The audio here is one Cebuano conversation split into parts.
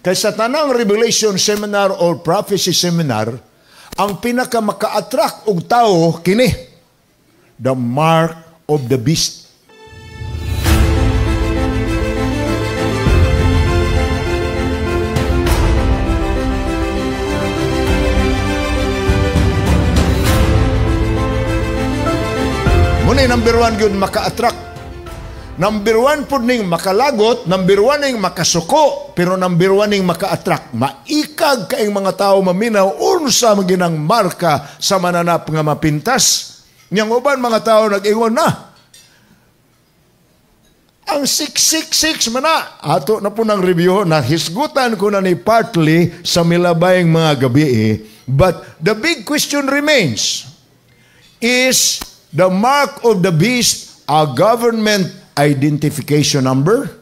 Kay sa tanang revelation seminar or prophecy seminar, ang pinaka maka-attract og tao kini, the mark of the beast. Muna number one yun maka-attract. Number one po ning makalagot, number one ning makasuko, pero number one ning maka-attract. Maikag kaing mga tao maminaw, unsa maginang marka sa mananap nga mapintas. Niyang uban mga tao nag-ingon na. Ang 666 man na. Ato na po ng review, nahisgutan ko na ni partly sa milabayng mga gabi eh. But the big question remains, is the mark of the beast a government identification number?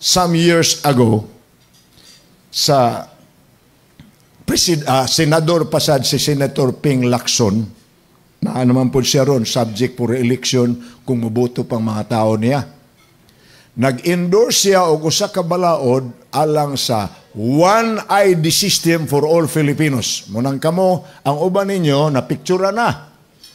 Some years ago, sa senador pasad si Senator Ping Lacson, na naman po siya ron, subject for re-election kung muboto pang mga tao niya. Nag-endorse siya og usa ka balaod alang sa One ID system for all Filipinos. Munang kamo, ang uban ninyo, na picture na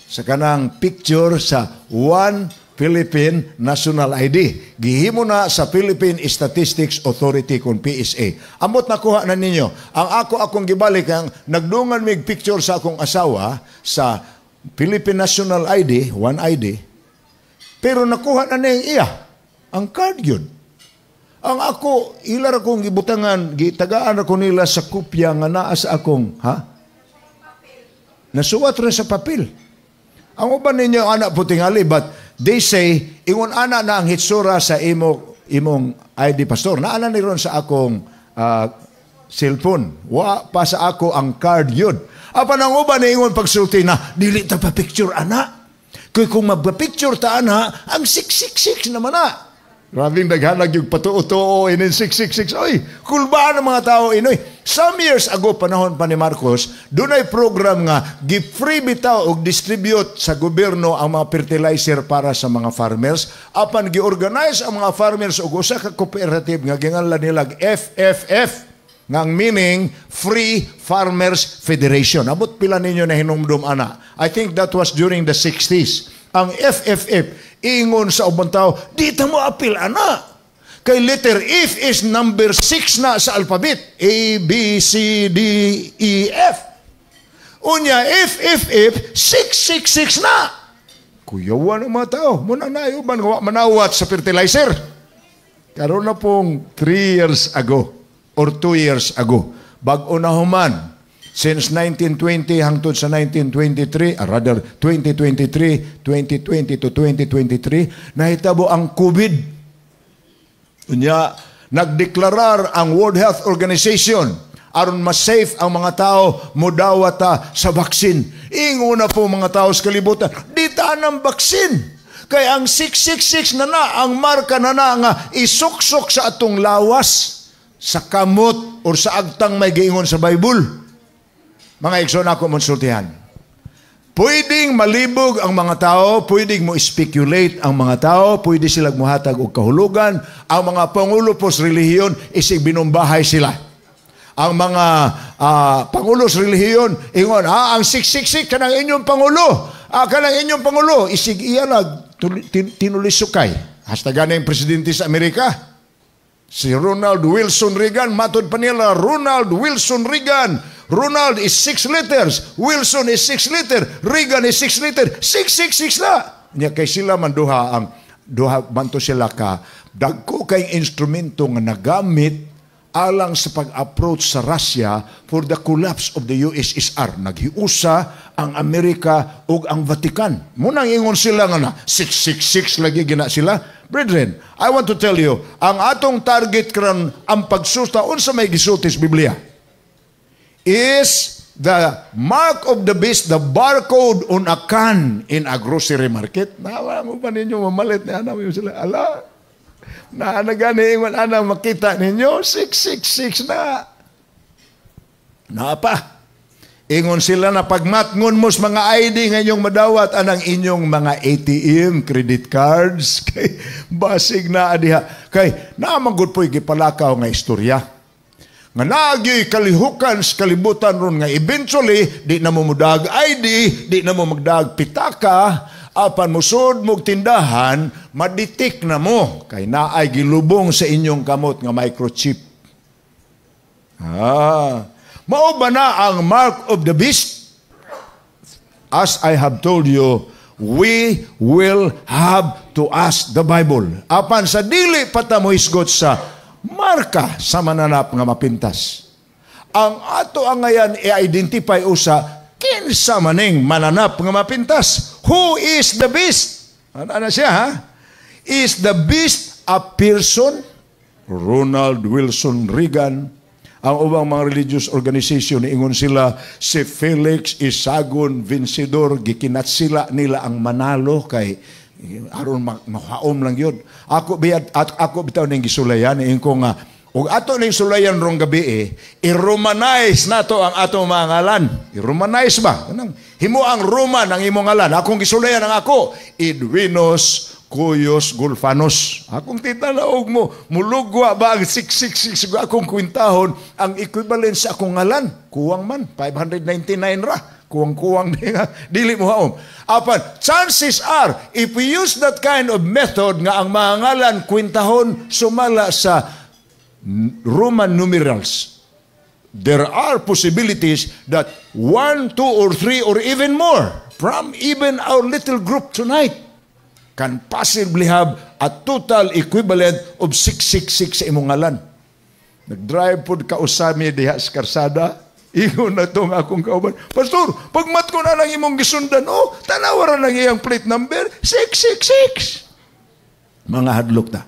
sa kanang picture sa One Philippine National ID. Gihimo na sa Philippine Statistics Authority kung PSA. Amot nakuha na ninyo. Ang ako akong gibalik, ang nagdungan mig picture sa akong asawa sa Philippine National ID, One ID, pero nakuha na niya iya. Ang card yun. Ang ako, ilar akong gibutangan, gitagaan ako nila sa kopya nga naa sa akong, ha? Nasuwat rin sa papel. Ang uban ninyo, anak po tingali, but they say, ingon ana na ang hitsura sa imong ID, pastor. Naana ni ron sa akong cellphone. Wa pa sa ako ang card yun. Apan ang uban ni ingon pagsulti na, dili ta pa picture, ana. Kaya kung magpa-picture ta, ana, ang 666 naman na. Grabing naghanag yung patuo-tuo inin 666. Oy, kulbaan ang mga tao inoy. Some years ago, panahon pa ni Marcos, dunay program nga gi-free bitaw og distribute sa gobyerno ang mga fertilizer para sa mga farmers. Apan gi-organize ang mga farmers og usa ka cooperative nga ginganlan nila FFF, nga ang meaning Free Farmers Federation. Abot pila ninyo na hinumdum ana. I think that was during the 60s. Ang FFF ingon sa ubang tao, di ta mo apil ana. Kay letter F is number 6 na sa alphabet. A, B, C, D, E, F. Unya, F, F, F, 666 na. Kuyawan ang mga tao. Muna na uban, manawat sa fertilizer. Karon na pong 3 years ago or 2 years ago. Bag-o na human. Since 1920 hangtod sa 1923, rather 2023, 2020 to 2023, nahitabo ang COVID. Unya, nagdeklarar ang World Health Organization aron mas-safe ang mga tao mudawata sa vaccine. Inguna po mga tao sa kalibutan, di ta ng vaccine. Kay ang 666 na na, ang marka na na nga isuksok sa atong lawas, sa kamot or sa agtang may giingon sa Bible. Mga igsoon ako monsultihan. Pwedeng malibog ang mga tao, pwedeng mo speculate ang mga tao, pwede silang muhatag og kahulugan. Ang mga pangulo po sa relihiyon, isig binumbahay sila. Ang mga pangulo sa relihiyon, ingon, ang 666 kanang inyong pangulo. Kanang inyong pangulo, isig iya lag tinulisukay. Hasta gana yung presidente sa Amerika. Si Ronald Wilson Reagan, matod pa nila, Ronald Wilson Reagan. Ronald is 6 letters, Wilson is 6 letters, Reagan is 6 letters, 666 na. Nya kay sila man duha ang duha man to sila ka dagko kay instrumento nga nagamit alang sa pag-approach sa Russia for the collapse of the USSR. Naghiusa ang Amerika ug ang Vatican. Munang ingon sila nga na 666 lagi gina sila. Brethren, I want to tell you, ang atong target karon ang pagsusta unsa may gisulti sa Biblia is the mark of the beast, the barcode on a can in a grocery market. Nawa mo pa ninyo mamalit ni ana mo sila. Ala, naanagani ingon ana makita ninyo 666 na. Naa pa. Ingon sila na pagmatngon mo sa mga ID nga inyong madawat anang inyong mga ATM, credit cards, kay basig na diha. Kay naa man gud po'y gipalakaw nga istorya nga naagyo'y kalihukan sa kalibutan ron nga eventually di na mo mudag ID, di na mo magdag pitaka, apan musod mog tindahan, ma-detect na mo kay naay gilubong sa inyong kamot nga microchip. Ah, mao ba na ang mark of the beast? As I have told you, we will have to ask the Bible. Apan sa dili pa ta mohisgot sa marka sa mananap nga mapintas, ang ato angayan i-identify usa kinsa maning mananap nga mapintas. Who is the beast? Ano na siya, ha? Is the beast a person? Ronald Wilson Reagan, ang ubang mga religious organization, ingon sila si Felix Isagon Vencedor, gikinat sila nila ang manalo kay aron mahaom lang yun. Ako biyad at ako bitaw ning gisulayan, ingon ko nga ug ato ning sulayan rong gabi eh, i-romanize nato ang atong mga ngalan. I-romanize ba? Kanang himo ang Roman ang imong ngalan. Akong gisulayan ang ako, Edwinos Cuyos Gulfanos. Akong titanaog mo, mulugwa ba ang 666 akong kwintahon, ang equivalent sa akong ngalan? Kuwang man, 599 ra. Kuwang-kuwang di nga, dili mo haom. Apan, chances are, if we use that kind of method nga ang mga ngalan kwintahon sumala sa Roman numerals, there are possibilities that one, two, or three, or even more from even our little group tonight can possibly have a total equivalent of 666 sa imong ngalan. Nag-drive pod ka usami diha sa karsada. Ingon na itong akong kauban, "Pastor, pagmat ko na lang imong gisundan, oh, tanawa ra nang iyang plate number, 666." Mga hadlok ta.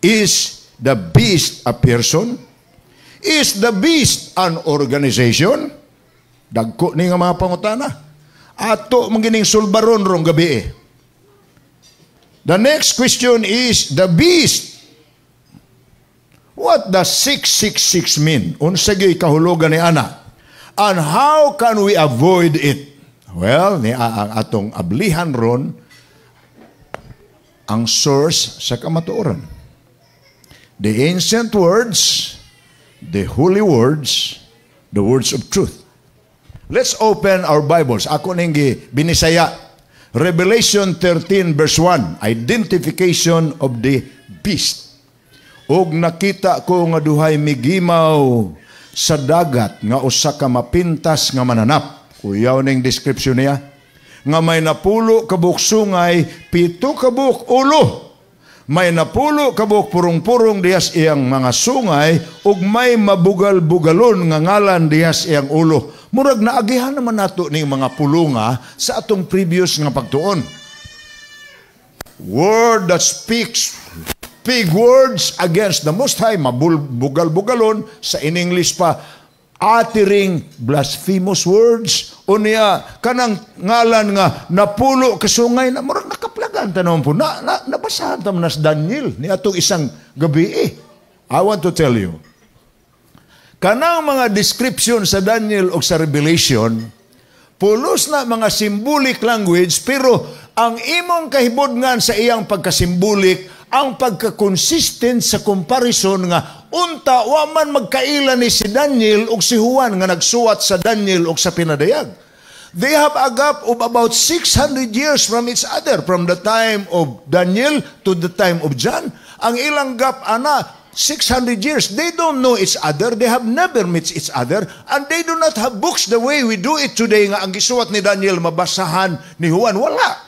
Is the beast a person? Is the beast an organization? Dagko ni nga mga pangutana. Ato man gining sulbaron rong gabi eh. The next question is the beast. What does 666 mean? Unsa gyud kahulugan ni ana? And how can we avoid it? Well, ni ang atong ablihan ron ang source sa kamatuoran. The ancient words, the holy words, the words of truth. Let's open our Bibles. Ako ning binisaya. Revelation 13 verse 1, identification of the beast. Og nakita ko nga duhay migimaw sa dagat nga usa ka mapintas nga mananap. Kuyaw ning description niya. Nga may 10 ka buok sungay, 7 ka buok ulo. May 10 ka buok purong-purong dihas iyang mga sungay ug may mabugal-bugalon nga ngalan dihas iyang ulo. Murag naagihan naman nato ning mga pulunga sa atong previous nga pagtuon. Word that speaks big words against the Most High, mabugal-bugalon, sa in English pa, uttering blasphemous words. Unya, kanang ngalan nga 10 ka sungay na murag nakaplagan tanon po. Na nabasahan ta man na sa Daniel ni atong isang gabi eh. I want to tell you, kanang mga description sa Daniel o sa Revelation, pulos na mga symbolic language, pero ang imong kahibudngan sa iyang pagka-symbolic, ang pagka-consistent sa comparison nga unta wa man magkaila ni si Daniel ug si Juan nga nagsuwat sa Daniel ug sa Pinadayag. They have a gap of about 600 years from each other, from the time of Daniel to the time of John. Ang ilang gap ana 600 years. They don't know each other. They have never met each other. And they do not have books the way we do it today nga ang gisuwat ni Daniel mabasahan ni Juan. Wala.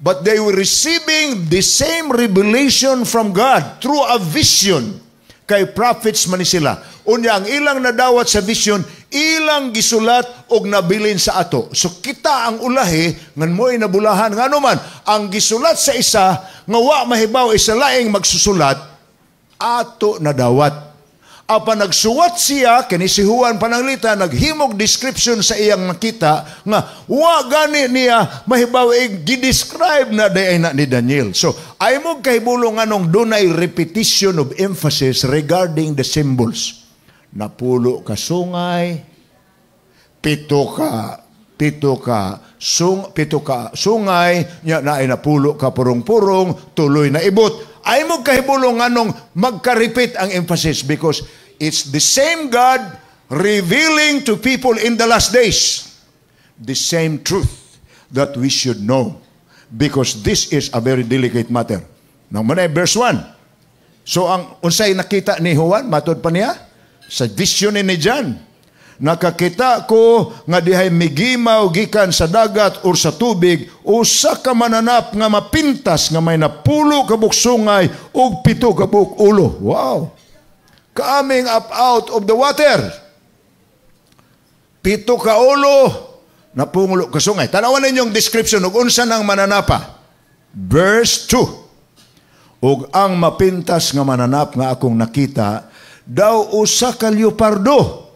But they were receiving the same revelation from God through a vision. Kay prophets man ni sila. Unya ang ilang nadawat sa vision, ilang gisulat og nabilin sa ato. So kita ang ulahi ngan mo'y nabulahan ngano man ang gisulat sa isa nga wa mahibaw isa laing magsusulat, ato nadawat. Apan nagsuwat siya, kini si Juan Pananglita, naghimog description sa iyang nakita, nga wa gani niya mahibaw eh, gi-describe na diay na ni Daniel. So, ay mo kahibulo nganong dunay repetition of emphasis regarding the symbols. 10 ka sungay, Pito ka sungay nya, naay napulo ka purong-purong, tuloy na ibot. Ay mo kahibulong nganong magka-repeat ang emphasis, because it's the same God revealing to people in the last days the same truth that we should know, because this is a very delicate matter. Now, mao verse 1. So ang unsay nakita ni Juan, matod pa niya sa vision ni John, "Nakakita ko nga dihay migimaw gikan sa dagat or sa tubig usa ka mananap nga mapintas nga may 10 ka sungay ug 7 ka ulo." Wow. Coming up out of the water. 7 ka ulo, 10 ka sungay. Tanawan ninyong description ug unsa nang mananapa. Verse 2. "Ug ang mapintas nga mananap nga akong nakita daw usa ka leopardo.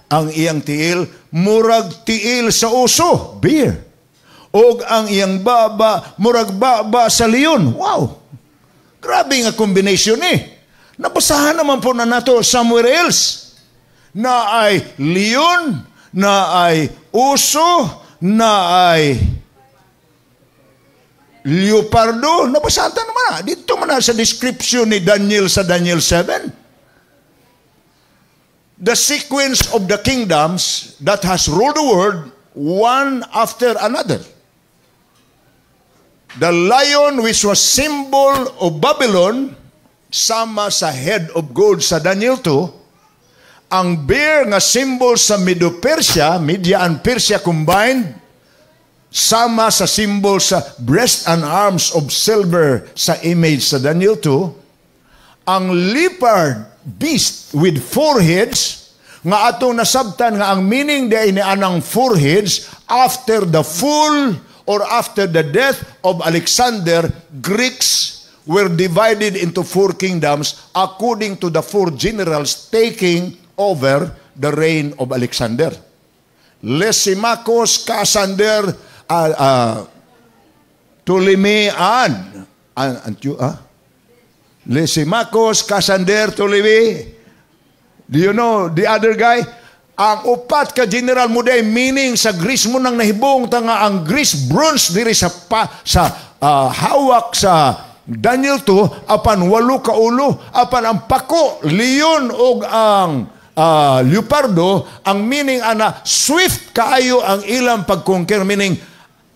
Ang iyang tiil murag tiil sa uso, bear. Og ang iyang baba murag baba sa leon." Wow. Grabe nga combination eh. Nabasahan naman po na nato somewhere else. Na ay leon, na ay uso, na ay leopardo. Nabasahan ta naman na. Dito man na sa description ni Daniel sa Daniel 7. The sequence of the kingdoms that has ruled the world one after another. The lion, which was symbol of Babylon, sama sa head of gold sa Daniel 2, ang bear nga symbol sa Medo-Persia, Media and Persia combined, sama sa symbol sa breast and arms of silver sa image sa Daniel 2, ang leopard beast with four heads, nga atong nasabtan nga ang meaning di ni anang four heads, after the full or after the death of Alexander, Greeks were divided into four kingdoms according to the four generals taking over the reign of Alexander. Lysimachus, Cassander, Ptolemy, and Lysimachus, Cassander, Ptolemy. Do you know the other guy? Ang upat ka general mo day meaning sa Greece mo nang nahibong ta nga ang Greece bronze diri sa pa, sa hawak sa Daniel 2, apan 8 ka ulo, apan ang pako leon og ang leopardo, ang meaning ana, swift kaayo ang ilang pag-conquer, meaning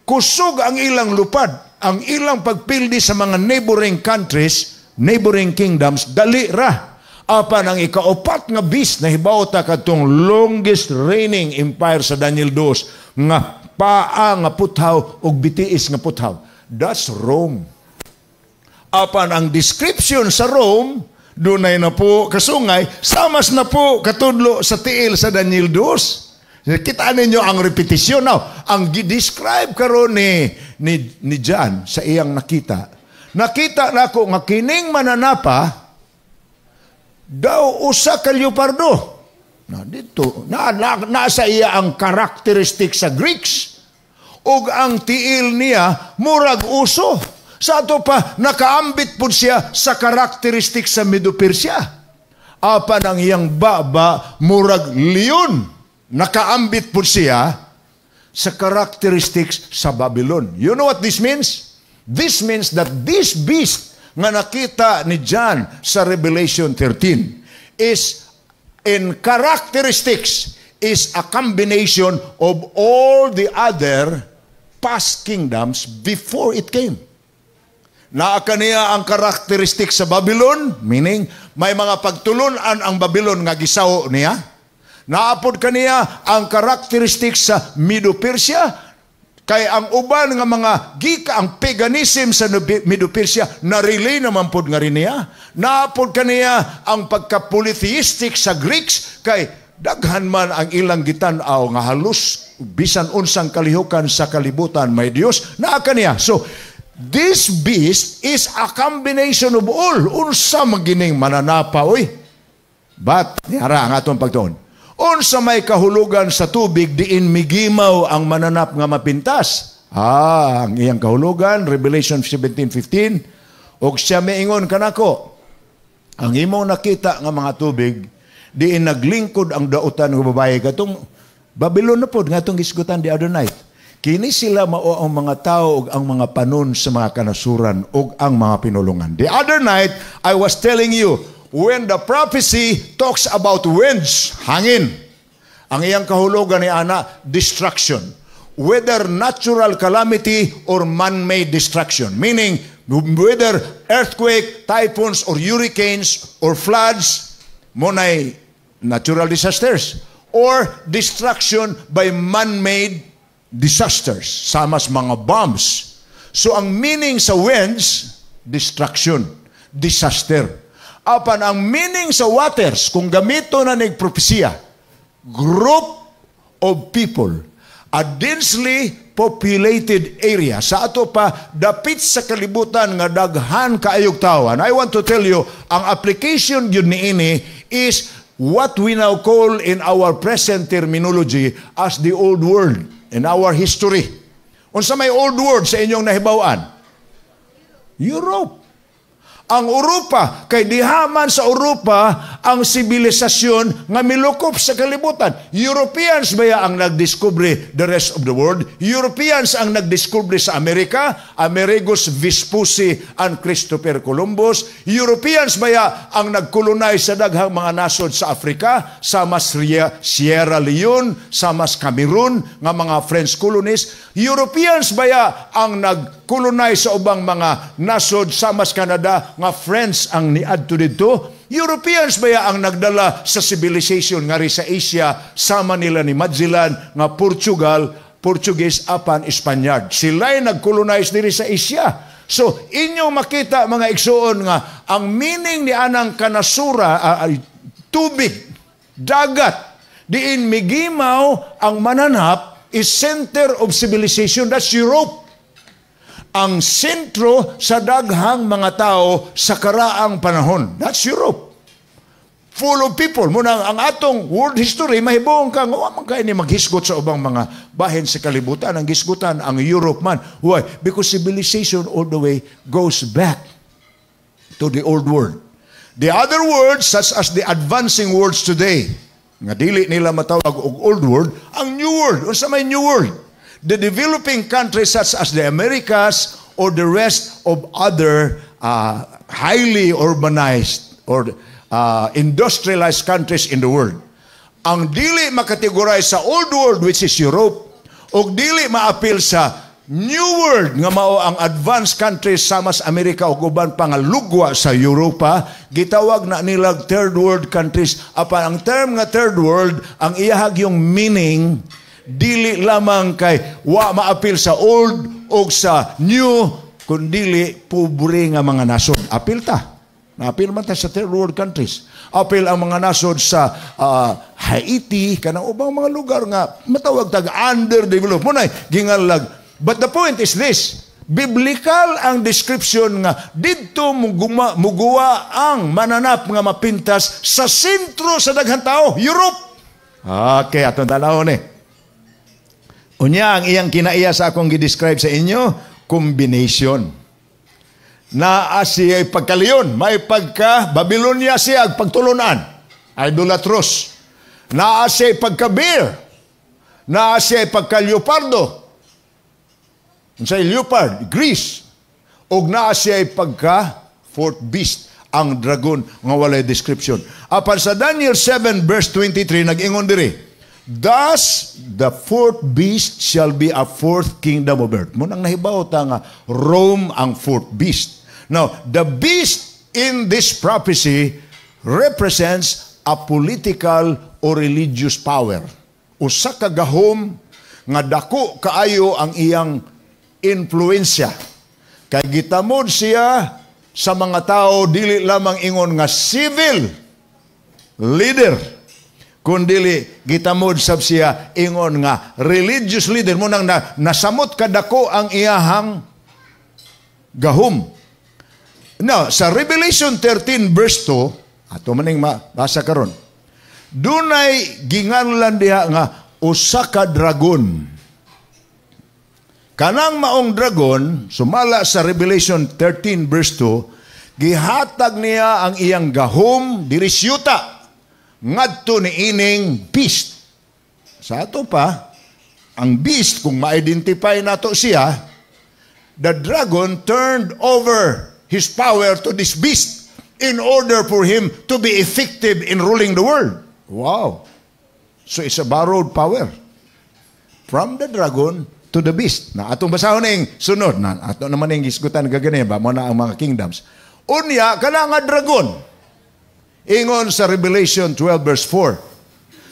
kusog ang ilang lupad, ang ilang pagpildi sa mga neighboring countries, neighboring kingdoms, dali ra. Apan ang ikaupat nga beast na hibaw ta kadtong longest reigning empire sa Daniel 2 nga paa nga puthaw ug bitiis nga puthaw. That's Rome. Apan ang description sa Rome, dunay 10 kasungay, samas na po katudlo sa tiil sa Daniel 2. Kita ninyo ang repetition now. Ang gi-describe karon ni John sa iyang nakita. "Nakita nako nga kining mananapa daw usa ka leopardo." Na dito, na nasa iya ang characteristic sa Greeks. Ug ang tiil niya murag uso. Sa ato pa, nakaambit pud siya sa characteristic sa Medo-Persia. Apan ang iyang baba murag leon. Nakaambit pud siya sa characteristics sa Babylon. You know what this means? This means that this beast nga nakita ni John sa Revelation 13 is in characteristics is a combination of all the other past kingdoms before it came. Naa kaniya ang characteristic sa Babylon, meaning may mga pagtulunan ang Babylon nga gisawo niya. Naapod kaniya ang characteristic sa Medo-Persia, kay ang uban nga mga gika ang paganism sa Medo-Persia narili naman pod nga rin niya. Naapod kaniya ang pagka-polytheistic sa Greeks, kay daghan man ang ilang gitan-aw nga halos bisan unsang kalihukan sa kalibutan may Dios naa kaniya. So this beast is a combination of all. Unsa magining mananapa oy? But niara ang atong pagtuon. Unsa may kahulugan sa tubig diin migimaw ang mananap nga mapintas? Ah, ang iyang kahulugan, Revelation 17:15, "Og siya miingon kanako, ang imong nakita nga mga tubig, diin naglingkod ang dautan nga babae," katong Babylon na pod nga atong gisgutan the other night. Kini sila mao ang mga tao ug ang mga panon sa mga kanasuran ug ang mga pinulungan. The other night, I was telling you, when the prophecy talks about winds, hangin, ang iyang kahulugan ni ana, destruction. Whether natural calamity or man-made destruction. Meaning, whether earthquake, typhoons, or hurricanes, or floods, mao nay natural disasters, or destruction by man-made disasters, samas mga bombs. So ang meaning sa winds, destruction, disaster. Apan ang meaning sa waters, kung gamito na nig propesiya, group of people, a densely populated area. Sa ato pa, dapit sa kalibutan nga daghan kaayog tawo. And I want to tell you, ang application yun niini is what we now call in our present terminology as the old world in our history. Unsa may old world sa inyong nahibaw-an? Europe. Ang Europa, kay diha man sa Europa ang sibilisasyon nga milukop sa kalibutan. Europeans baya ang nagdiskubre the rest of the world? Europeans ang nagdiskubre sa Amerika? Amerigos Vespucci and Christopher Columbus. Europeans baya ang nagkolonize sa daghang mga nasod sa Afrika, sa mas Sierra Leone, sa mas Cameroon, nga mga French colonies. Europeans baya ang nag-colonize sa ubang mga nasod sa mas Canada, nga French ang niadto didto. Europeans baya ang nagdala sa civilization ngari sa Asia, sama nila ni Magellan nga Portugal, Portuguese apan Spaniard. Sila'y nag-colonize diri sa Asia. So, inyong makita, mga igsuon, nga ang meaning ni anang kanasura, tubig, dagat, diin migimaw ang mananap, is center of civilization. That's Europe. Ang sentro sa daghang mga tao sa karaang panahon. That's Europe. Full of people. Muna ang atong world history, mahibong ka, wa man kay ni maghisgot sa ubang mga bahin sa kalibutan. Ang gisgutan, ang Europe man. Why? Because civilization all the way goes back to the old world. The other words, such as the advancing worlds today, nga dili nila matawag og old world, ang new world. Unsa may new world? The developing countries such as the Americas or the rest of other highly urbanized or industrialized countries in the world. Ang dili makategorize sa old world, which is Europe, ug dili maapil sa new world nga mao ang advanced countries sama sa Amerika ug uban pa nga lugwa sa Europa, gitawag na nila third world countries. Apan ang term nga third world, ang iyahag yung meaning dili lamang kay wa maapil sa old o sa new, kundili pobre nga mga nasod. Apil ta. Naapil man ta sa third world countries. Apil ang mga nasod sa Haiti, kanang ubang mga lugar nga matawag tag underdeveloped. Mao na gingalag. But the point is this: biblical ang description nga didto muguwa ang mananap nga mapintas sa sentro sa daghang tao, Europe. Okay, atong tanawon eh. Unya, ang iyang kinaiya sa akong gi-describe sa inyo, combination. Naa siya pagkaleon, may pagka Babylonia siya pagtulunan, idolatrous. Naa siya pagka-bear, naa siya pagka-leopardo. Sa leopard, Greece. Og naa siya pagka fourth beast, ang dragon nga walay description. Apan sa Daniel 7 verse 23, nag-ingon diri, "Thus, the fourth beast shall be a fourth kingdom of earth." Mao nang nahibaw ta nga Rome ang fourth beast. Now, the beast in this prophecy represents a political or religious power. Usa ka gahom nga dako kaayo ang iyang influensya. Kay gitamod siya sa mga tao dili lamang ingon nga civil leader, kundili gitamod sab siya ingon nga religious leader. Mao nang nasamot kadako ang iyahang gahom. Now, sa Revelation 13 verse 2, ato maning mabasa karon. Dunay ginganlan diha nga usa ka dragon. Kanang maong dragon, sumala sa Revelation 13 verse 2, gihatag niya ang iyang gahom diri sa yuta ngadto ni ining beast. Sa ato pa, ang beast, kung ma-identify nato siya, the dragon turned over his power to this beast in order for him to be effective in ruling the world. Wow. So it's a borrowed power from the dragon to the beast. Na atong basahon ning sunod na ato naman ning hisgutan gagani ba mo na ang mga kingdoms. Unya kana nga dragon, ingon sa Revelation 12 verse 4,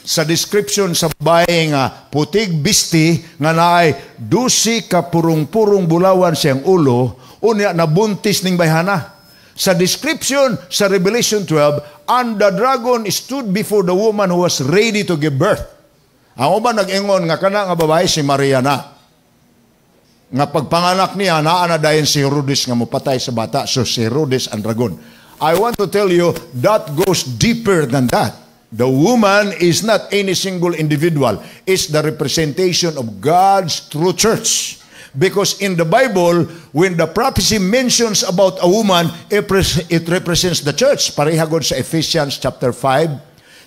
sa description sa babae nga putig bisti nga naay 12 ka purong-purong bulawan siyang ulo, unya nabuntis ning bayhana. Sa description sa Revelation 12, "And the dragon stood before the woman who was ready to give birth." Ang uban nag-ingon nga kana nga babae si Maria na. Nga pagpanganak niya, naa na dayon si Herodes nga mopatay sa bata. So si Herodes ang dragon. I want to tell you, that goes deeper than that. The woman is not any single individual. It's the representation of God's true church. Because in the Bible, when the prophecy mentions about a woman, it represents the church. Pareha gud sa Ephesians chapter 5.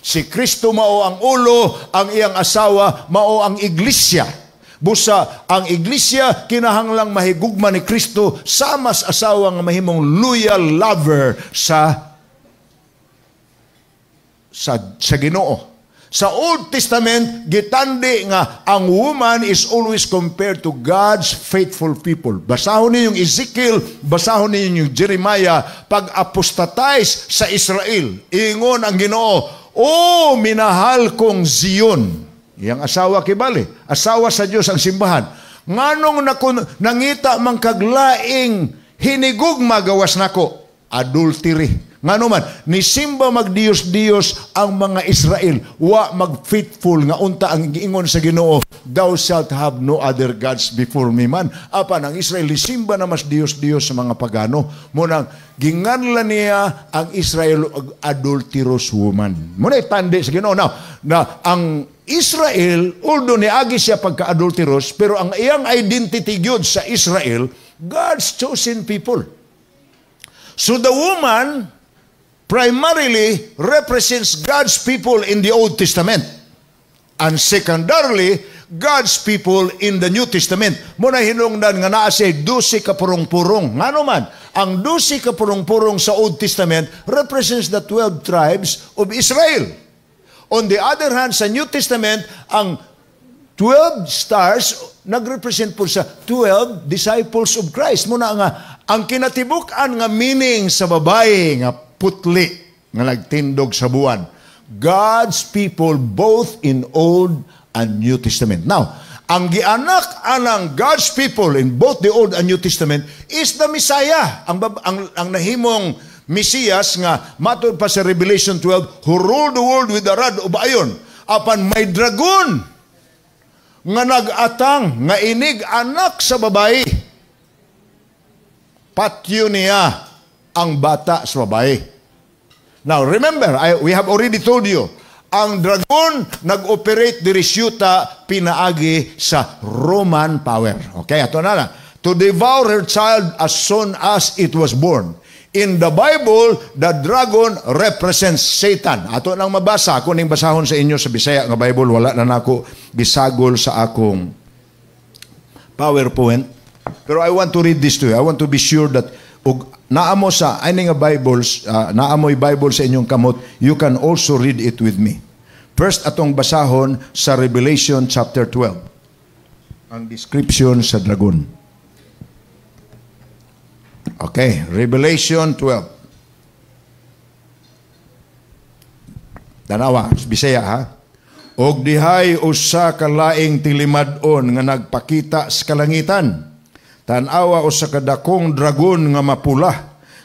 Si Kristo mao ang ulo, ang iyang asawa mao ang iglesia. Busa, ang iglesia kinahanglang mahigugma ni Kristo sama sa asawa nga mahimong loyal lover sa Ginoo. Sa Old Testament, gitandi nga ang woman is always compared to God's faithful people. Basahon ninyo yung Ezekiel, basahon ninyo yung Jeremiah, pag apostatize sa Israel, ingon ang Ginoo, "Oh, minahal kong Zion." Iyang asawa kibali, asawa sa Dios ang simbahan. "Nganong nakun, nangita man kaglaing hinigugma gawas nako?" Adultery. Ngano man, nisimba mag-Diyos-Diyos ang mga Israel, wa mag-faithful nga unta ang giingon sa Ginoo, "Thou shalt have no other gods before me" man. Apan ang Israel nisimba na mas Diyos-Diyos sa mga pagano. Munang ginganlan niya ang Israel og adulterous woman. Muna tandi sa Ginoo. Now, na ang Israel, although niagi siya pagka-adulterous, pero ang iyang identity gyud sa Israel, God's chosen people. So the woman primarily represents God's people in the Old Testament. And secondarily, God's people in the New Testament. Muna hinungdan nga naa siya 12 ka purong-purong. Ngano man, ang 12 ka purong-purong sa Old Testament represents the 12 tribes of Israel. On the other hand, sa New Testament, ang 12 stars nagrepresent po sa 12 disciples of Christ. Muna nga, ang kinatibuk-an nga meaning sa babae nga putli nga nagtindog sa buwan, God's people both in Old and New Testament. Now, ang gianak anang God's people in both the Old and New Testament is the Messiah. Ang nahimong Mesiyas nga matud pa sa Revelation 12, who ruled the world with the rod of iron. Apan may dragon nga nag-atang nga inig anak sa babae. Patyo niya ang bata sa babae. Now, remember, we have already told you, ang dragon nag-operate diri syuta pinaagi sa Roman power. Okay, ato na lang. To devour her child as soon as it was born. In the Bible, the dragon represents Satan. Ato nang mabasa, ako ning basahon sa inyo sa Bisaya nga Bible, wala na nako gisagol sa akong PowerPoint. Pero I want to read this to you. I want to be sure that ug naamo sa ani nga Bibles, naamoy Bible sa inyong kamot, you can also read it with me. First, atong basahon sa Revelation chapter 12. Ang description sa dragon. Okay, Revelation 12. Tanawa, Bisaya ha. "Og dihay usa ka laing tilimad-on nga nagpakita sa kalangitan. Tan-awa, usa ka dakong dragon nga mapula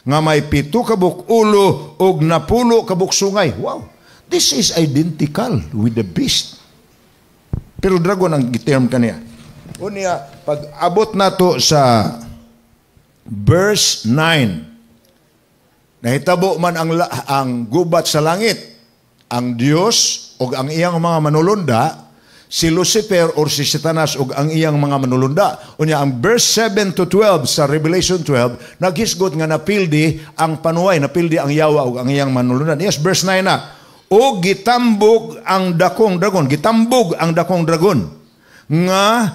nga may 7 ka ulo ug 10 ka sungay." Wow. This is identical with the beast. Pero dragon ang term kaniya. Unya, pag abot nato sa verse 9, nahitabo man ang gubat sa langit. Ang Dios ug ang iyang mga manulunda, si Lucifer or si Satanas ug ang iyang mga manulunda. Unya ang verse 7 to 12 sa Revelation 12 naghisgot nga napildi ang panuway, napildi ang yawa ug ang iyang manulunda. Yes, verse 9 na. O gitambog ang dakong dragon, gitambog ang dakong dragon nga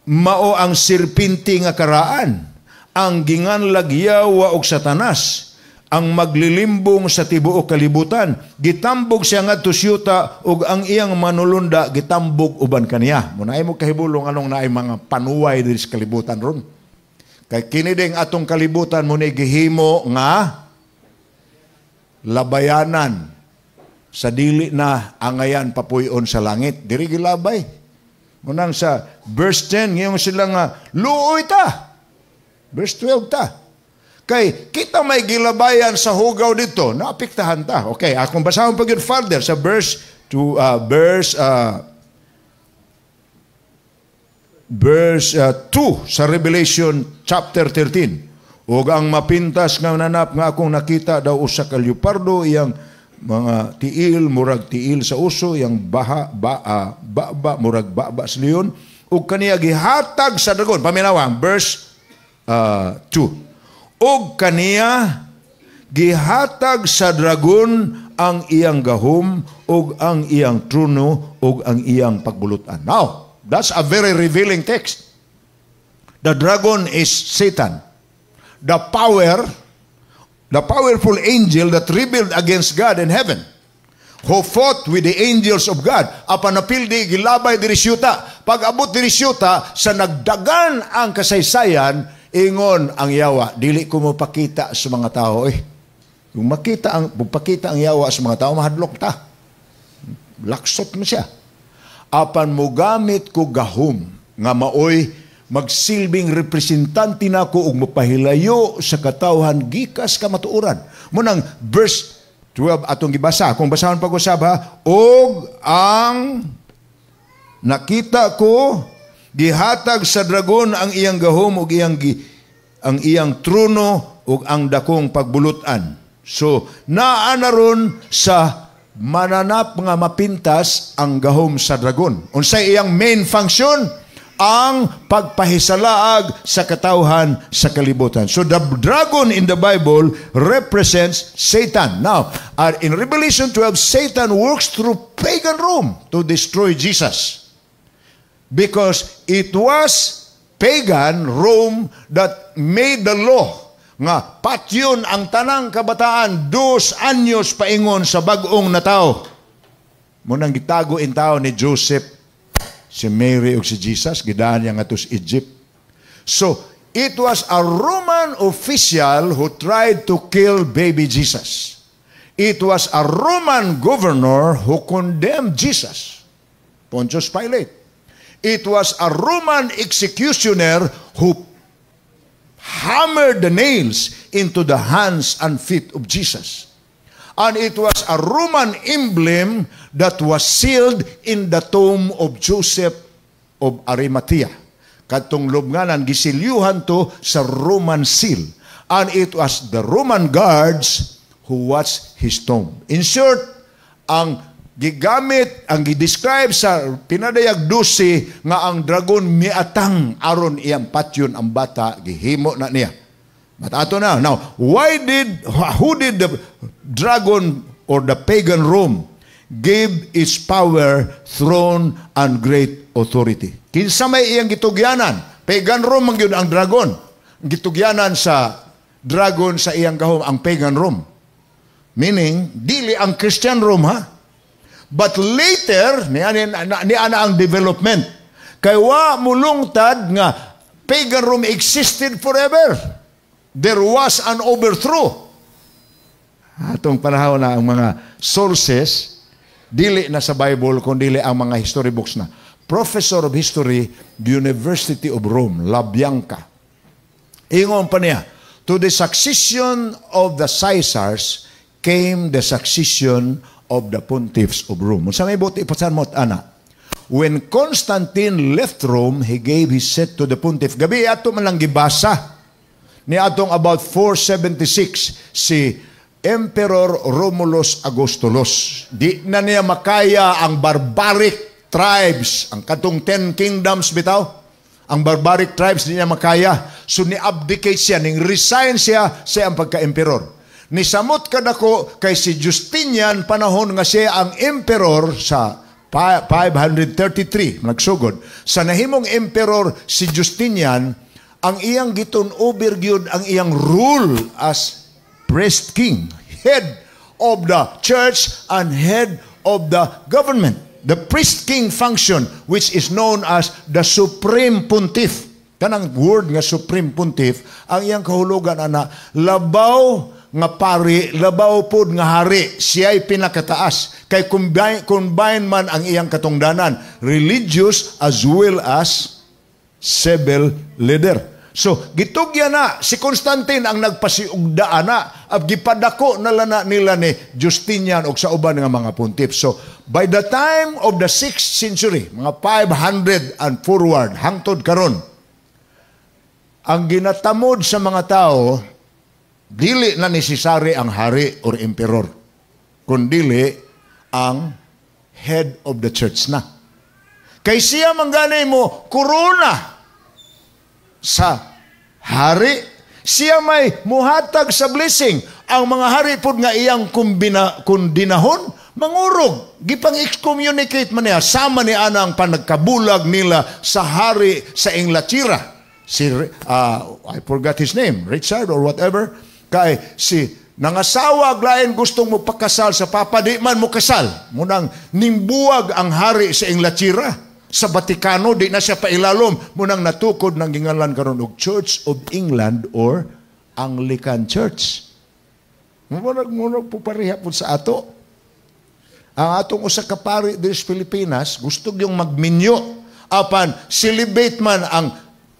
mao ang sirpinti nga karaan, ang ginganlag Yawa og Satanas, ang maglilimbong sa tibuok kalibutan. Gitambog siya ngadto siyuta ug ang iyang manulunda gitambog uban kaniya. Muna ay mo kahibulong anong naay mga panuway diri sa kalibutan ron. Kay kini ding atong kalibutan mo ni gihimo nga labayanan sa dili na angayan papuyon sa langit. Diri gilabay. Munang sa verse 10, ngayon sila nga, luoy ta. Verse 12 ta. Kay kita may gilabayan sa hugaw dito, naapektahan ta. Okay, akong basahon pa gyud further sa verse to verse 2 sa Revelation chapter 13. Ug ang mapintas nga nanap nga akong nakita daw usa ka leopardo, iyang mga tiil murag tiil sa uso, iyang baha ba, ba, murag baba sa leon, ug kaniya gihatag sa dragon. Paminawa ang verse 2. Ug kaniya gihatag sa dragon ang iyang gahom ug ang iyang trono ug ang iyang pagbulutan. Now, that's a very revealing text. The dragon is Satan. The powerful angel that rebelled against God in heaven, who fought with the angels of God. Apan napildi gilabay diri siyuta. Pag abot diri siyuta, sa nagdagan ang kasaysayan, ingon ang yawa, "Dili ko mo pakita sa mga tao eh." Kung makita ang kung pakita ang yawa sa mga tao, mahadlok ta. Laksot mo siya. Apan mogamit ko gahom nga maoy magsilbing representante nako ug mapahilayo sa katawhan gikas kamatuoran. Munang verse 12 atong gibasa. Kung basahon pa ko sab ha, og ang nakita ko, gihatag sa dragon ang iyang gahom ug ang iyang trono ug ang dakong pagbulutan. So, naa na ron sa mananap nga mapintas ang gahom sa dragon. Unsay iyang main function? Ang pagpahisalaag sa katawhan sa kalibutan. So the dragon in the Bible represents Satan. Now, in Revelation 12, Satan works through pagan Rome to destroy Jesus. Because it was pagan Rome that made the law nga patyon ang tanang kabataan 2 anyos paingon sa bag-ong natao. Munang gitago in tao ni Joseph si Mary ug si Jesus, gidaan niya ngadto sa Egypt. So, it was a Roman official who tried to kill baby Jesus. It was a Roman governor who condemned Jesus, Pontius Pilate. It was a Roman executioner who hammered the nails into the hands and feet of Jesus. And it was a Roman emblem that was sealed in the tomb of Joseph of Arimathea. Kadtong lubnganan, gisilyuhan to sa Roman seal. And it was the Roman guards who watched his tomb. In short, ang gigamit, ang gi-describe sa Pinadayag 12 nga ang dragon miatang aron iyang patyon ang bata, gihimo na niya. But ato na. Now, who did the dragon or the pagan Rome give its power, throne, and great authority? Kinsa may iyang gitugyanan? Pagan Rome man gyud ang dragon. Gitugyanan sa dragon sa iyang gahom ang pagan Rome. Meaning, dili ang Christian Rome ha. But later, ni ana ang development. Kay wa mulungtad nga pagan Rome existed forever. There was an overthrow. Atong panahon na ang mga sources, dili na sa Bible, kung dili ang mga history books na. Professor of History, University of Rome, Labianca. Ingon pa niya, "To the succession of the Caesars came the succession of the pontiffs of Rome." Unsa may buot ipasan mo ana? When Constantine left Rome, he gave his seat to the pontiff. Gabi ato man lang gibasa ni atong about 476 si Emperor Romulus Augustulus. Di na niya makaya ang barbaric tribes, ang katong 10 kingdoms bitaw. Ang barbaric tribes, di niya makaya. So ni-abdicate siya, ning resign siya sa iyang pagka-emperor. Nisamot kadako kay si Justinian, panahon nga siya ang emperor sa 533 nagsugod. Sa nahimong emperor si Justinian, ang iyang gi-turn over gyud ang iyang rule as priest king, head of the church and head of the government. The priest king function, which is known as the supreme pontiff. Kanang word nga supreme pontiff, ang iyang kahulugan ana, labaw nga pari, labaw pod nga hari, siya'y pinakataas. Kay combine man ang iyang katungdanan, religious as well as civil leader. So, gitugyan na si Constantine ang nagpasiugda ana at gipadako na lana nila ni Justinian og sa uban nga mga pontiff. So, by the time of the 6th century, mga 500 and forward, hangtod karon, ang ginatamod sa mga tao, dili na necessary ang hari or emperor, kundili ang head of the church na. Kay siya manggani mo korona sa hari, siya may muhatag sa blessing. Ang mga hari pod nga iyang kumbina, kundinahon, mangurog. Gipang excommunicate man niya, sama ni anang panagkabulag nila sa hari sa Inglaterra. Si, I forgot his name, Richard or whatever. Kay si nangasawa lain gustong mo pakasal sa papa, di man mo kasal. Munang nimbuwag ang hari sa Inglaterra. Sa Vatikano, di na siya pailalom. Munang natukod ng gingalan karon og Church of England or Anglican Church. Murag po pareha po sa ato. Ang atong usa ka pari diri sa Pilipinas, gusto yung magminyo. Apan celibate man ang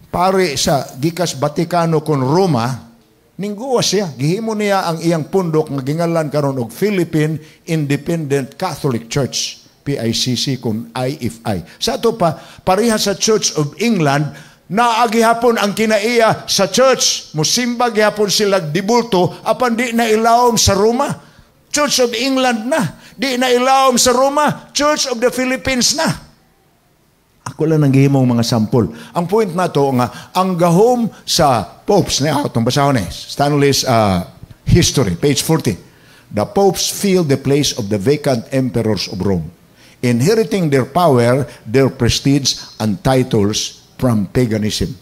pari sa gikas Vatikano kon Roma, ningguwa siya. Gihimo niya ang iyang pundok nga gingalan karon og Philippine Independent Catholic Church. PICC kung IFI. Sa ato pa, pareha sa Church of England, naagi hapon ang kinaiya sa church. Musimba gihapon sila dibulto, apan di na ilawom sa Roma. Church of England na. Di na ilawom sa Roma. Church of the Philippines na. Ako lang ang gihimong mga sampol. Ang point na to nga, ang gahom sa popes, na itong basahon eh, Stanley's History, page 40. The popes fill the place of the vacant emperors of Rome, inheriting their power, their prestige, and titles from paganism.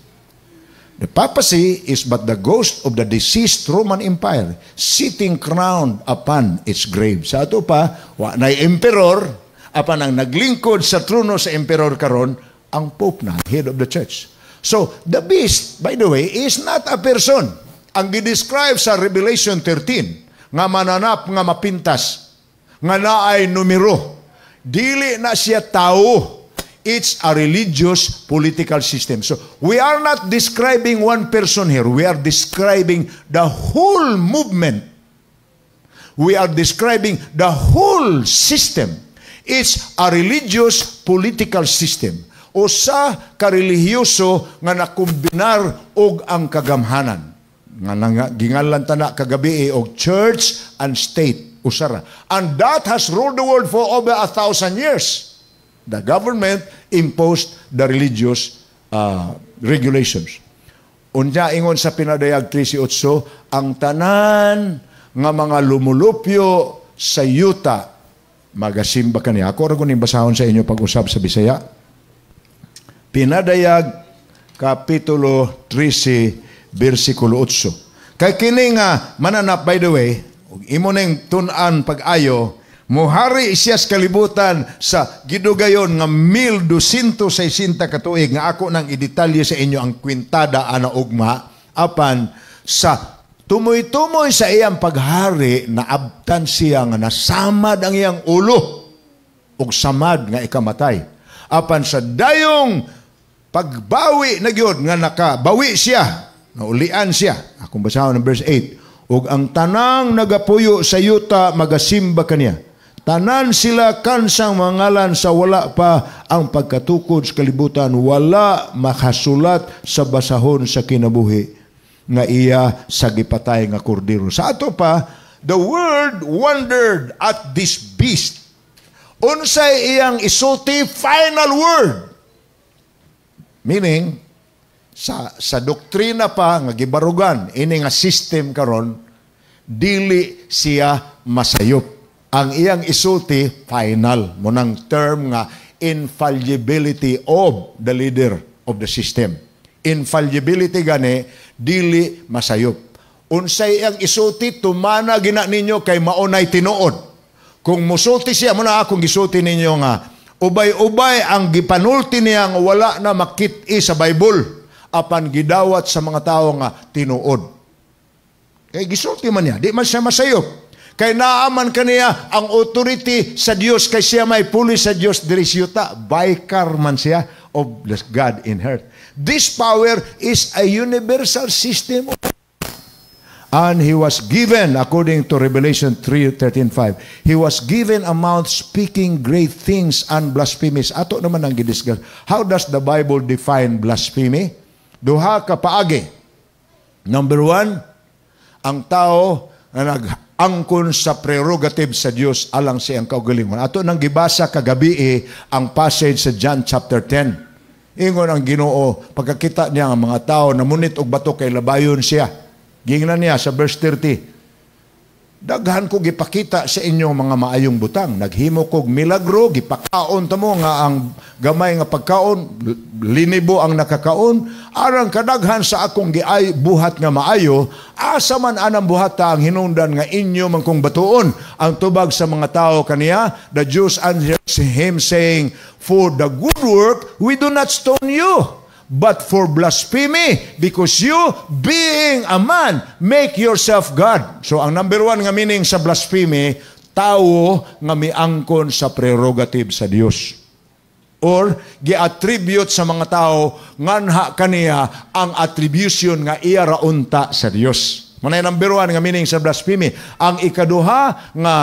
The papacy is but the ghost of the deceased Roman Empire, sitting crowned upon its grave. Sa ato pa, wa na'y emperor, apan ang naglingkod sa trono sa emperor karon, ang pope na, head of the church. So, the beast, by the way, is not a person. Ang gidescribe sa Revelation 13, nga mananap nga mapintas, nga naay numero, dili na siya tao. It's a religious political system. So, we are not describing one person here. We are describing the whole movement. We are describing the whole system. It's a religious political system. Usa ka relihiyoso nga nakombinar og ang kagamhanan. Nga gingalan tana kagabi og church and state. Usara. And that has ruled the world for over 1,000 years. The government imposed the religious regulations. Unya ingon sa Pinadayag 13.8, ang tanan nga mga lumulupyo sa yuta magasimba kaniya. Ako ra kuning basahon sa inyo pag-usab sa Bisaya. Pinadayag Kapitulo 13, versikulo 8. Kay kini nga mananap, by the way, ug imo ning tun-an pag-ayo, muhari siya sa kalibutan sa gidugayon nga 1260 ka tuig nga ako nang idetalye sa inyo ang kwintada ana ugma, apan sa tumoy-tumoy sa iyang paghari, naabtan siya nga nasamad ang iyang ulo ug samad nga ikamatay. Apan sa dayong pagbawi na gyud nga nakabawi siya, naulian siya. Akong basahon ng verse 8. Ug ang tanang nagapuyo sa yuta magasimba kaniya. Tanan sila kansang mangalan sa wala pa ang pagkatukod sa kalibutan, wala makasulat sa basahon sa kinabuhi nga iya sa gipatay nga kordero. Sa ato pa, the world wondered at this beast. Unsay iyang isulti final word? Meaning, sa doktrina pa nga gibarugan ini nga system karon, Dili siya masayop. Ang iyang isulti, final. Mao nang term nga infallibility of the leader of the system. Infallibility gani, dili masayop. Unsay iyang isulti, tumana gina ninyo kay maunay tinuod. Kung musulti siya, mao na akong gisulti ninyo nga, ubay-ubay ang gipanulti niya nga wala na makit-i sa Bible, apan gidawat sa mga tao nga tinuod. Kay gisulti man niya, di man siya masayop. Kay naaman kaniya ang authority sa Dios, kay siya may puli sa Dios diri sa yuta. Vicar man siya of the God in earth. This power is a universal system. And he was given, according to Revelation 3, 13, 5, he was given a mouth speaking great things and blasphemies. Ato naman ang gidiscuss. How does the Bible define blasphemy? Duha ka paagi. Number one, ang tao na nag-angkon sa prerogative sa Dios alang sa iyang kaugalingon. Ato nang gibasa kagabi eh, ang passage sa John chapter 10. Ingon ang Ginoo, pagkakita niya ang mga tao namunit og bato kay labayon siya. Gingnan niya sa verse 30, "Daghan ko gipakita sa inyong mga maayong butang. Naghimo kog milagro, gipakaon ta mo nga ang gamay nga pagkaon, linibo ang nakakaon. Arang kadaghan sa akong giay buhat nga maayo, asa man anang buhata ang hinungdan nga inyo man kong batuon?" Ang tubag sa mga tao kaniya, the Jews answered him, saying, "For the good work we do not stone you, but for blasphemy, because you, being a man, make yourself God." So ang number one nga meaning sa blasphemy, tao nga miangkon sa prerogative sa Dios. Or gi-attribute sa mga tao nganha kaniya ang attribution nga iya ra unta sa Dios. Mao number one nga meaning sa blasphemy. Ang ikaduha nga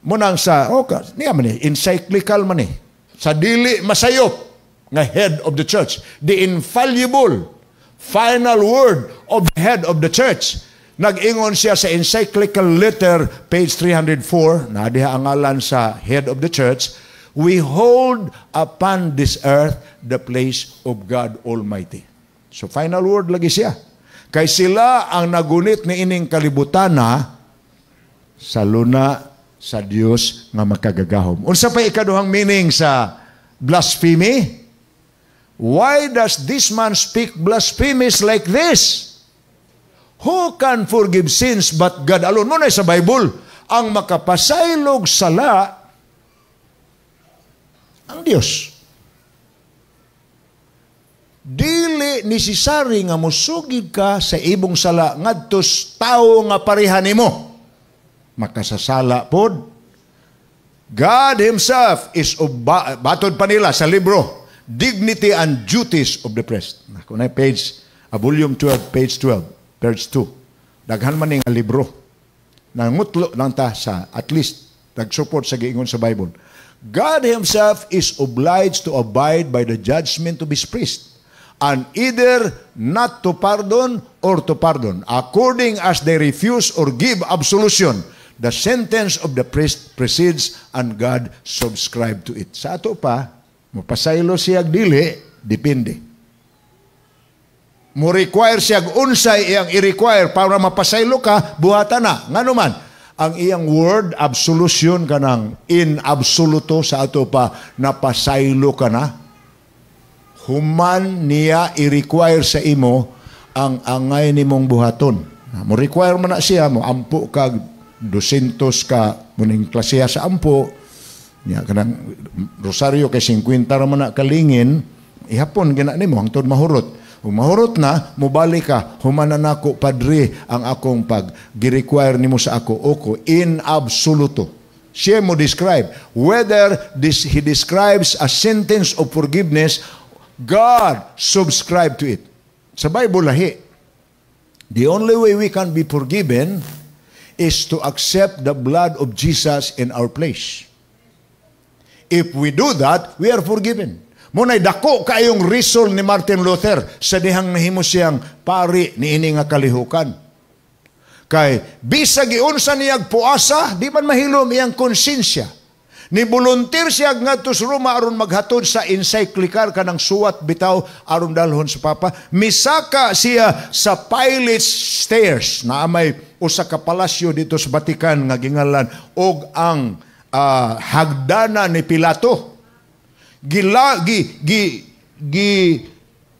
munang sa okay, niya man eh, encyclical man eh. Sa dili masayop nga head of the church, the infallible final word of the head of the church. Nag-ingon siya sa encyclical letter, page 304, na diha ang ngalan sa head of the church, "We hold upon this earth the place of God Almighty." So final word lagi siya. Kay sila ang nagunit ni ining kalibutana sa luna sa Dios nga makagagahom. Unsa pa ikaduhang meaning sa blasphemy? "Why does this man speak blasphemies like this? Who can forgive sins but God alone?" Mao sa Bible, ang makapasaylog sala ang Dios. Dili necessary nga musugid ka sa imong sala ngadto tawo nga pareha nimo. Makasasala pod. God Himself is batod pa nila sa libro Dignity and Duties of the Priest. Nako na page, volume 12, page 12, page 2. Daghan man ni nga libro. Nangutlo lang ta sa at least nag-support sa giingon sa Bible. God Himself is obliged to abide by the judgment of His priest and either not to pardon or to pardon, according as they refuse or give absolution. The sentence of the priest precedes and God subscribe to it. Sa ato pa, mapasaylo siya dili, depende. Mo require siya unsay iyang i-require para mapasaylo ka, buhatan na. Ngano man, ang iyang word absolution, kanang in absoluto, sa ato pa napasaylo ka na. Human niya i-require sa imo ang angay nimong buhaton. Mo require man na siya, mo ampo ka 200 ka muning klasiya sa ampo, niya kanang rosaryo kay 50 ra man na kalingin, ihapon gina nimo hangtod mahurot. Kung mahurot na, mobalik ka, "Human na nako, Padre, ang akong pag gi-require nimo sa ako oko in absoluto." Siya mo describe whether this he describes a sentence of forgiveness, God subscribe to it. Sa Bible lahi. The only way we can be forgiven is to accept the blood of Jesus in our place. If we do that, we are forgiven. Mao nay dako kayong result ni Martin Luther sa dihang nahimo siyang pari niini nga kalihukan. Kay bisag giunsa niyag puasa, di man mahilom iyang konsensya. Ni volunteer siya ngadto sa Roma aron maghatod sa encyclical, kanang suwat bitaw aron dalhon sa Papa. Misaka siya sa Pilate's Stairs na may usa ka palasyo dito sa Vatican nga gingalan og ang hagdana ni Pilato. Gila, gi, gi, gi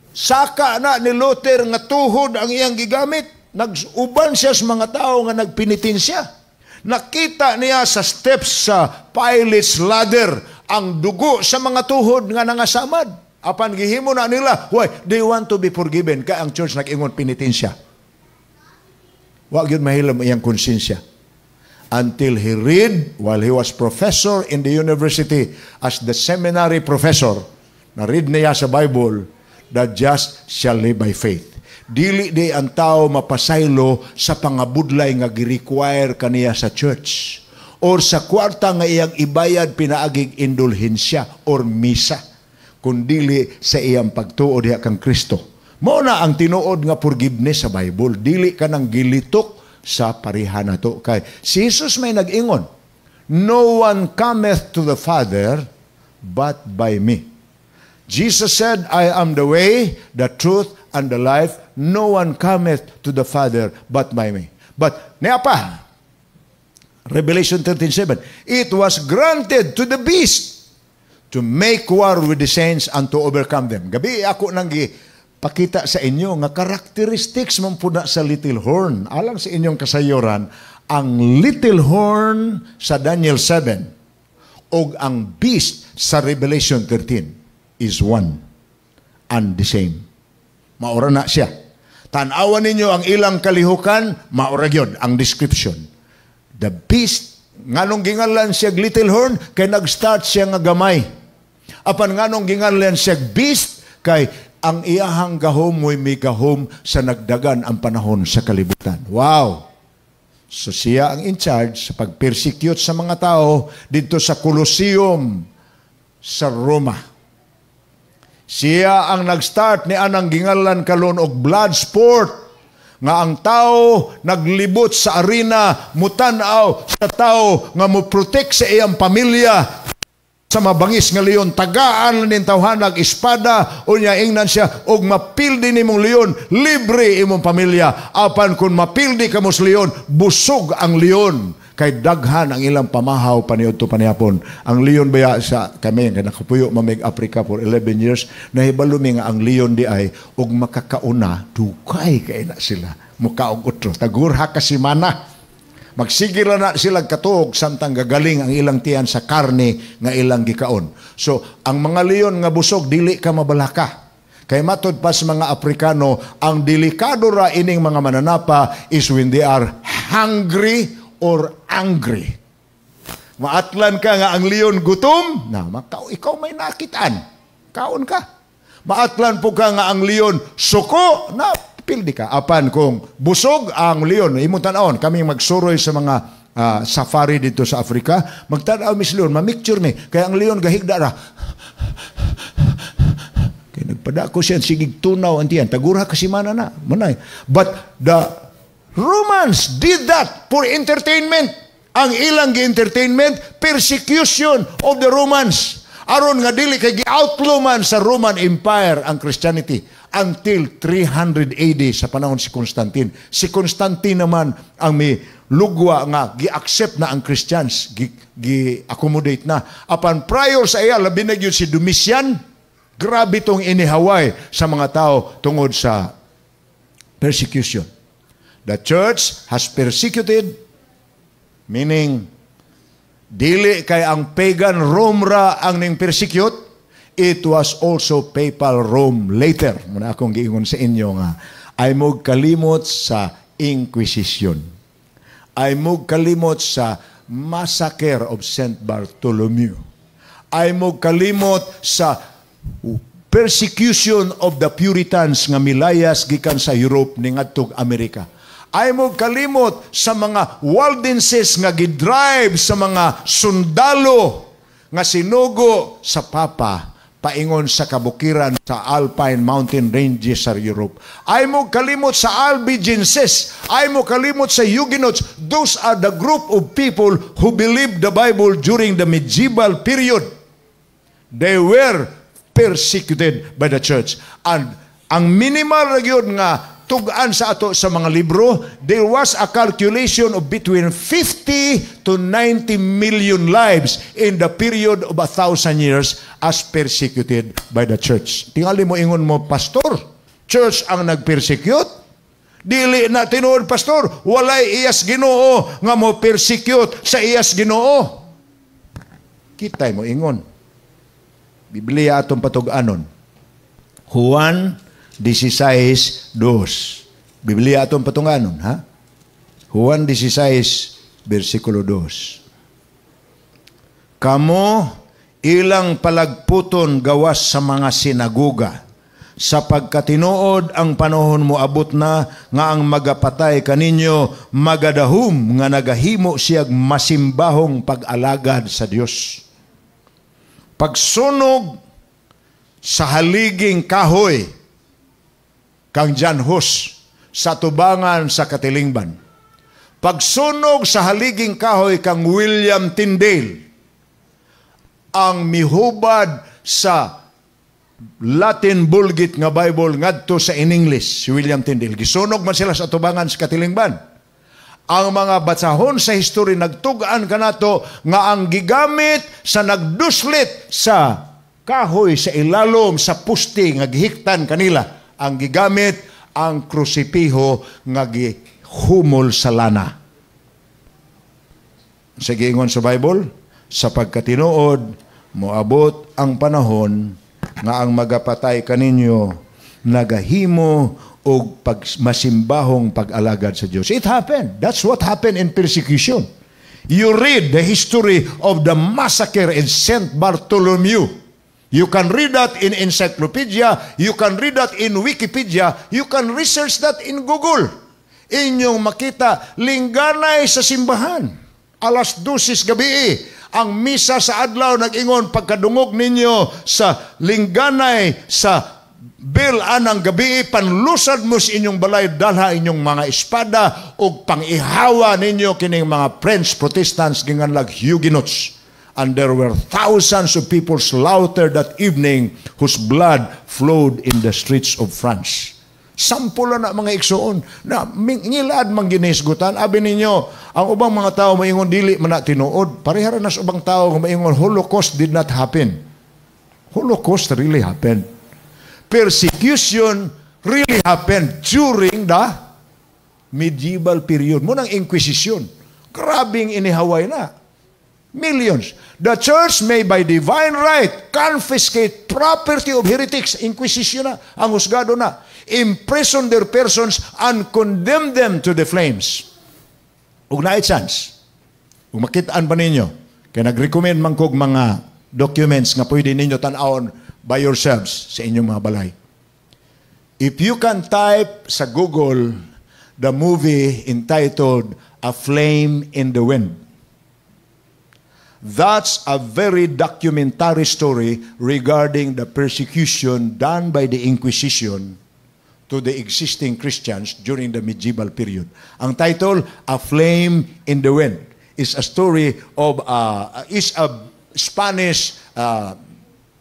saka na ni Luther nga tuhod ang iyang gigamit. Nag-uban siya sa mga tao nga nagpenitensya. Nakita niya sa steps sa Pilate's ladder ang dugo sa mga tuhod nga nangasamad. Apan gihimo na nila, why? They want to be forgiven. Kaya ang church nag-ingon penitensya. Wa gyud mahilom iyang konsensya. Until he read, while he was professor in the university, as the seminary professor, na-read niya sa Bible, "The just shall live by faith." Dili di ang tao mapasaylo sa pangabudlay nga gi-require kaniya sa church or sa kwarta nga iyang ibayad pinaagig indulhensya or misa, kundili sa iyang pagtuo diha kang Kristo. Mao na ang tinuod nga forgiveness sa Bible. Dili ka nang gilitok sa pareha nato. Kay si Jesus may nag-ingon, "No one cometh to the Father but by me." Jesus said, "I am the way, the truth, and the life. No one cometh to the Father but by me." But, niya pa, Revelation 13:7, it was granted to the beast to make war with the saints and to overcome them. Gabi ako nang pakita sa inyo nga characteristics man pud na sa little horn. Alang sa inyong kasayuran, ang little horn sa Daniel 7 og ang beast sa Revelation 13 is one and the same. Maura na siya. Tanawan ninyo ang ilang kalihukan, maura gyud ang description. The beast, nganong gingalan siya little horn, kay nag-start siya nga gamay. Apan nganong gingalan siya beast, kay ang iyahang gahom mo'y migahom sa nagdagan ang panahon sa kalibutan. Wow! So siya ang in charge sa pag-persecute sa mga tao dito sa Colosseum sa Roma. Siya ang nag-start ni anang gingalan karon og blood sport nga ang tao naglibot sa arena, mutan-aw sa tao nga mo protect sa iyang pamilya sa mabangis nga leon. Tagaan ning tawhanag espada, unya ingnan siya og mapildi nimong leon, libre imong pamilya. Apan kung mapildi kamo sa leon, busog ang leon kay daghan ang ilang pamahaw paniudto panihapon. Ang leon baya, sa kami nga nakapuyo mamig Africa for 11 years, nahibalo mi nga ang leon di ay og makakauna, dugay kay na sila mukaog otro, tagurha ka semana. Magsige ra na sila katuog samtang gagaling ang ilang tiyan sa karne nga ilang gikaon. So, ang mga leon nga busog, dili ka mabalaka. Kay matod pa sa mga Afrikano, ang delikado ra ining mga mananapa is when they are hungry or angry. Maatlan ka nga ang leon gutom, na makaw, ikaw may nakitaan. Kaon ka. Maatlan po ka nga ang leon suko, na pildi ka. Apan kung busog ang leon, imong tan-awon, kami magsuroy sa mga safari dito sa Afrika, magtanaw mi sa leon, mamicture mi. Kaya ang leon gahigda ra. Kay nagpadako siya, sigig tunaw ang tiyan. Tagura kasi mana na. Manay. But the Romans did that for entertainment. Ang ilang gi-entertainment, persecution of the Romans. Aron nga dili kay gi-outlaw man sa Roman Empire ang Christianity until 300 AD sa panahon si Constantine. Si Constantine naman ang may lugwa nga gi-accept na ang Christians, gi-accommodate na. Apan prior sa iya, labi na gyud si Domitian, grabe tong inihaway sa mga tao tungod sa persecution. The church has persecuted, meaning dili kay ang pagan Rome ra ang ning persecute, it was also papal Rome later. Muna akong giingon sa inyo nga ay mo kalimot sa Inquisition. Ay mo kalimot sa massacre of Saint Bartholomew. Ay mo kalimot sa persecution of the Puritans nga milayas gikan sa Europe ni ngadtog Amerika. Ay mo kalimot sa mga Waldenses nga gidrive sa mga sundalo nga sinugo sa Papa. paingon sa kabukiran sa Alpine Mountain Ranges sa Europe. Ay mo kalimot sa Albigenses, ay mo kalimot sa Huguenots. Those are the group of people who believed the Bible during the medieval period. They were persecuted by the church. And ang minimal ra gyud nga tug-an sa ato sa mga libro, there was a calculation of between 50 to 90 million lives in the period of 1,000 years as persecuted by the church. Tingali mo ingon mo, "Pastor, church ang nag-persecute?" Dili na tinuod, pastor, walay iyas Ginoo nga mo persecute sa iyas Ginoo. Kitay mo ingon. Biblia atong patug-anon. Juan 16:2. Biblia atong patug-anon, ha? Juan 16, versikulo 2. Kamo ilang palagputon gawas sa mga sinaguga, sapagkat tinuod ang panahon moabot na nga ang magapatay kaninyo magadahum nga nagahimo siyag masimbahong pag-alagad sa Dios. Pagsunog sa haliging kahoy kang John Hus sa tubangan sa katilingban. Pagsunog sa haliging kahoy kang William Tyndale, ang mihubad sa Latin Vulgate nga Bible ngadto sa in English, si William Tyndale. Gisunog man sila sa tubangan sa katilingban. Ang mga basahon sa history nagtug-an kanato nga ang gigamit sa nagduslit sa kahoy sa ilalom sa puste nga gihiktan kanila, ang gigamit ang krusipiho nga gihumol sa lana. Sa giingon sa Bible, sapagkat tinuod, moabot ang panahon nga ang magapatay kaninyo nagahimo og pag masimbahong pag-alagad sa Dios. It happened. That's what happened in persecution. You read the history of the massacre in St. Bartholomew. You can read that in encyclopedia, you can read that in Wikipedia, you can research that in Google. Inyong makita, lingganay sa simbahan. Alas 12 gabi, ang misa sa adlaw nag-ingon, pagkadungog ninyo sa lingganay sa bell anang gabi, panlusad mo sa inyong balay, dalha inyong mga espada ug pangihawa ninyo kining mga French Protestants ginganlag Huguenots. And there were thousands of people slaughtered that evening whose blood flowed in the streets of France. Sample na, mga igsuon na ngilad man ginisgutan. Abi ninyo, ang ubang mga tao maingon dili man na tinuod. Pareha ra na sa ubang tao nga maingon Holocaust did not happen. Holocaust really happened. Persecution really happened during the medieval period. Mao nang Inquisition. Grabing inihaway na. Millions. The church may by divine right confiscate property of heretics. Inquisition na. Ang husgado na. Imprison their persons and condemn them to the flames. Ug naay chance. Ug makitaan pa ninyo, kay nag-recommend man kog mga documents nga pwede ninyo tan-awon by yourselves sa inyong mga balay. If you can type sa Google the movie entitled A Flame in the Wind, that's a very documentary story regarding the persecution done by the Inquisition to the existing Christians during the medieval period. Ang title, A Flame in the Wind, is a story of, is a Spanish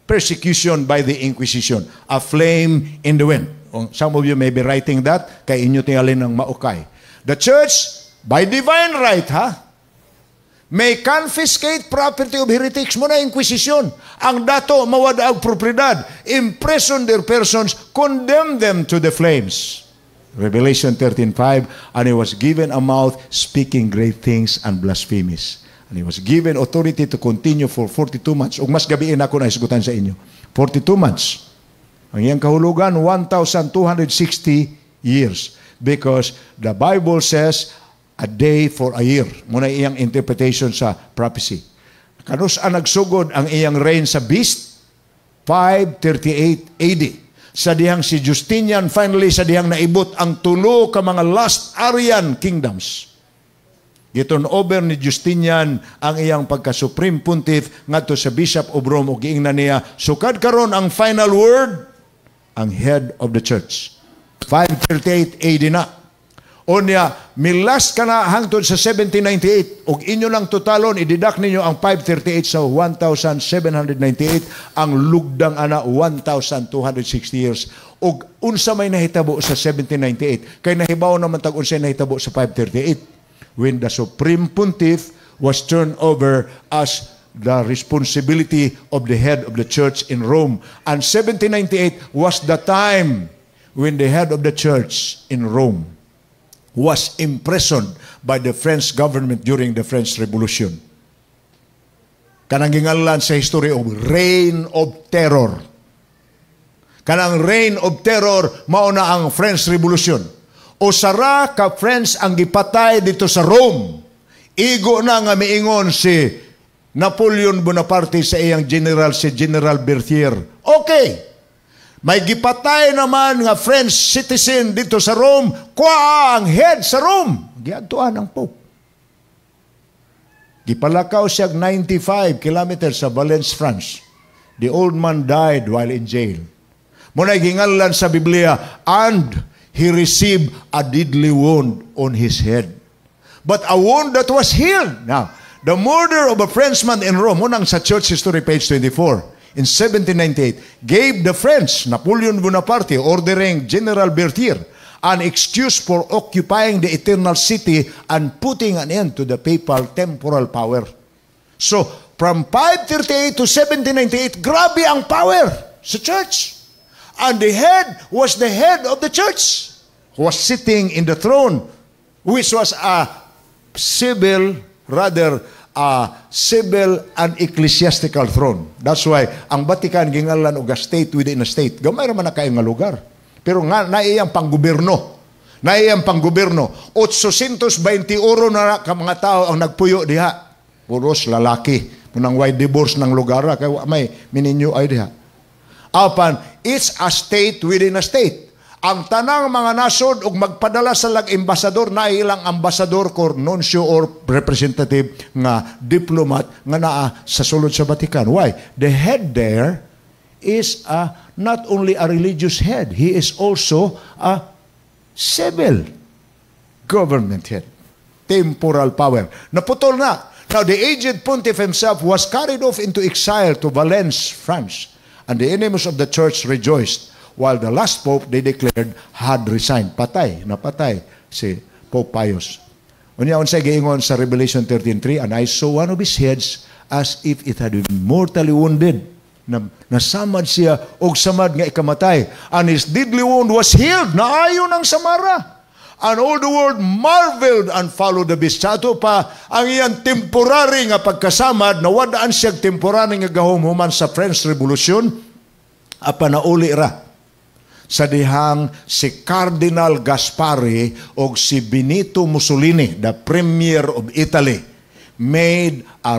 persecution by the Inquisition. A Flame in the Wind. Oh, some of you may be writing that, kay inyo tingalin ng maukay. The church, by divine right, ha? May confiscate property of heretics. Mao na Inquisition. Ang dato, mawad ang propriedad. Imprison their persons, condemn them to the flames. Revelation 13:5, "And he was given a mouth speaking great things and blasphemies. And he was given authority to continue for 42 months." Ug mas gabiin ako na hisgutan sa inyo. 42 months. Ang iyang kahulugan, 1,260 years. Because the Bible says, a day for a year. Mao na iyang interpretation sa prophecy. Kanus-a nagsugod ang iyang reign sa beast? 538 AD. Sa dihang si Justinian finally sa dihang naibot ang tulo ka mga last Arian kingdoms. Gi-turn over ni Justinian ang iyang pagka-Supreme Pontiff ngadto sa Bishop of Rome ug giingnan niya, sukad karon ang final word ang head of the church. 538 AD na. Unya, mi-last kana hangtod sa 1798 ug inyo lang totalon, i-deduct ninyo ang 538 sa 1798, ang lugdang ana 1260 years. Ug unsa may nahitabo sa 1798? Kay nahibaw naman tag unsay nahitabo sa 538 when the Supreme Pontiff was turned over as the responsibility of the head of the church in Rome. And 1798 was the time when the head of the church in Rome was imprisoned by the French government during the French Revolution. Kanang gingalan sa history of Reign of Terror. Kanang Reign of Terror, mao na ang French Revolution. Usara ka French ang gipatay dito sa Rome. Igo na nga miingon si Napoleon Bonaparte sa iyang general, si General Berthier. Okay. May gipatay naman nga French citizen dito sa Rome, kuha ang head sa Rome. Giadtuan ang Pope. Gipalakaw siya 95 kilometers sa Valence, France. The old man died while in jail. Mao na gingalan sa Biblia, and he received a deadly wound on his head. But a wound that was healed. Now, the murder of a Frenchman in Rome, unang sa Church History, page 24, in 1798, gave the French, Napoleon Bonaparte, ordering General Berthier, an excuse for occupying the Eternal City and putting an end to the papal temporal power. So, from 538 to 1798, grabe ang power sa church. And the head was the head of the church, who was sitting in the throne, which was a civil, rather, a civil and ecclesiastical throne. That's why ang Vatican gingalan og a state within a state. Gamay ra man na kayo nga lugar. Pero nga naiyang panggobyerno. Naiyang panggobyerno. 820 oro na ka mga tao ang nagpuyo diha. Puros lalaki. Munang way divorce ng lugar kay wa may mininyo ay diha. Apan, it's a state within a state. Ang tanang mga nasod og magpadala sa lag embasador na ilang ambasador or nuncio or representative nga diplomat nga naa sa sulod sa Vatican. Why? The head there is a, not only a religious head, he is also a civil government head. Temporal power. Naputol na. Now, the aged pontiff himself was carried off into exile to Valence, France. And the enemies of the church rejoiced, while the last pope, they declared, had resigned. Patay, napatay si Pope Pius. Unya unsay giingon sa Revelation 13:3, "And I saw one of his heads as if it had been mortally wounded." Na, nasamad siya og samad nga ikamatay. And his deadly wound was healed. Naayo ng samara. And all the world marveled and followed the beast. Sa ato pa, ang iyang temporary nga pagkasamad, nawadaan siya temporary nga gahom human sa French Revolution, apan nauli ra sa dihang si Cardinal Gaspari o si Benito Mussolini, the Premier of Italy, made a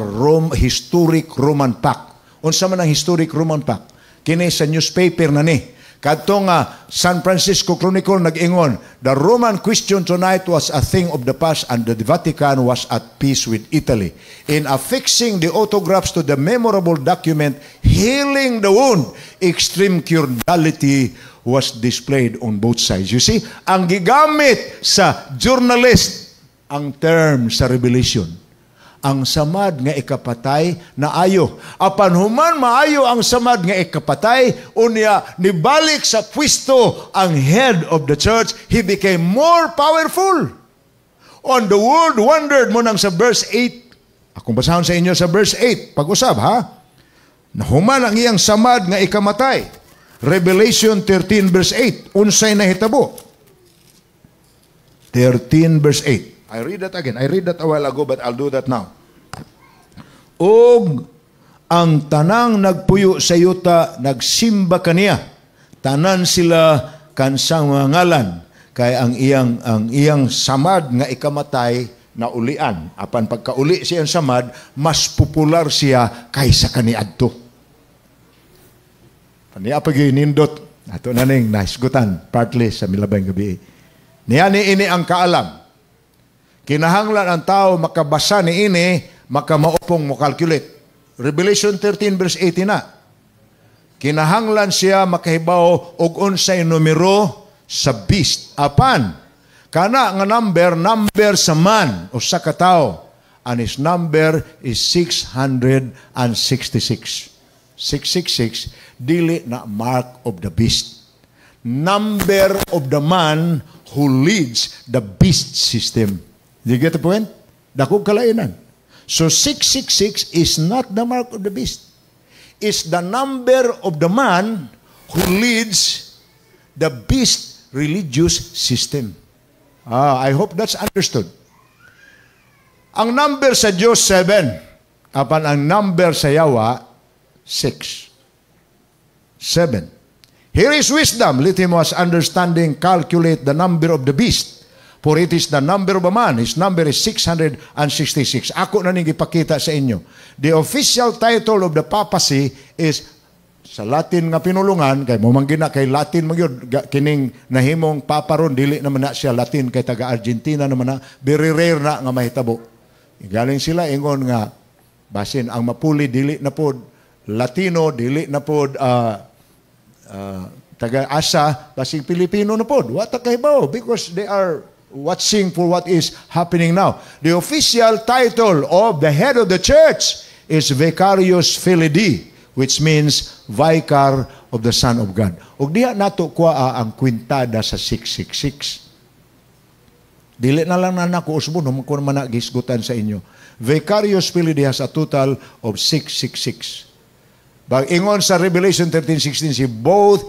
historic Roman Pact. Unsa man ang historic Roman Pact? Kini sa newspaper na ni. Kadto nga San Francisco Chronicle nag-ingon, "The Roman question tonight was a thing of the past and the Vatican was at peace with Italy. In affixing the autographs to the memorable document, healing the wound, extreme cordiality was displayed on both sides." You see, ang gigamit sa journalist ang term sa Revelation, ang samad nga ikapatay na ayo. Apan human maayo ang samad nga ikapatay, unya nibalik sa pwesto ang head of the church, he became more powerful. And the world wondered mo nang sa verse 8. Akong basahon sa inyo sa verse 8. Pag-usab, ha? Nahuman ang iyang samad nga ikamatay. Revelation 13 verse 8. Unsay nahitabo? 13 verse 8. I read that again. I read that a while ago, but I'll do that now. Og ang tanang nagpuyo sa yuta nagsimba kaniya. Tanan sila kansang mga ngalan kay ang iyang samad nga ikamatay na ulian. Apan pagkauli siyang samad, mas popular siya kaysa kaniadto. Paniya pag nindot ato na ning nahisgutan partly sa milabay gabi. Niya ni ini ang kaalam. Kinahanglan ang tao makabasa ni ini, makamaupong mo calculate. Revelation 13 verse 18 na. Kinahanglan siya makahibaw og unsay numero sa beast. Apan kana nga number, number sa man o sa katao. And his number is 666. 666 dili na mark of the beast. Number of the man who leads the beast system. Do you get the point? Dakog kalainan. So 666 is not the mark of the beast. It's the number of the man who leads the beast religious system. Ah, I hope that's understood. Ang number sa Diyos, 7. Apan ang number sa yawa, 6. 7. Here is wisdom. Let him who has understanding calculate the number of the beast. For it is the number of a man. His number is 666. Ako na ning ipakita sa inyo. The official title of the papacy is sa Latin nga pinulungan, kay mo man gina kay Latin man gyud kining nahimong papa ron, dili naman na siya Latin kay taga Argentina naman na, very rare na nga mahitabo. Galing sila ingon nga basin ang mapuli dili na pod Latino, dili na pod taga asa, basing Pilipino na pod. Wa ta kahibaw because they are watching for what is happening now. The official title of the head of the church is Vicarius Filii Dei, which means Vicar of the Son of God. Ug diha nato kuha ang kwintada sa 666. Dili na lang na nako usbon, kung man na gisgutan sa inyo. Vicarius Filii Dei has a total of 666. Bag ingon sa Revelation 13:16,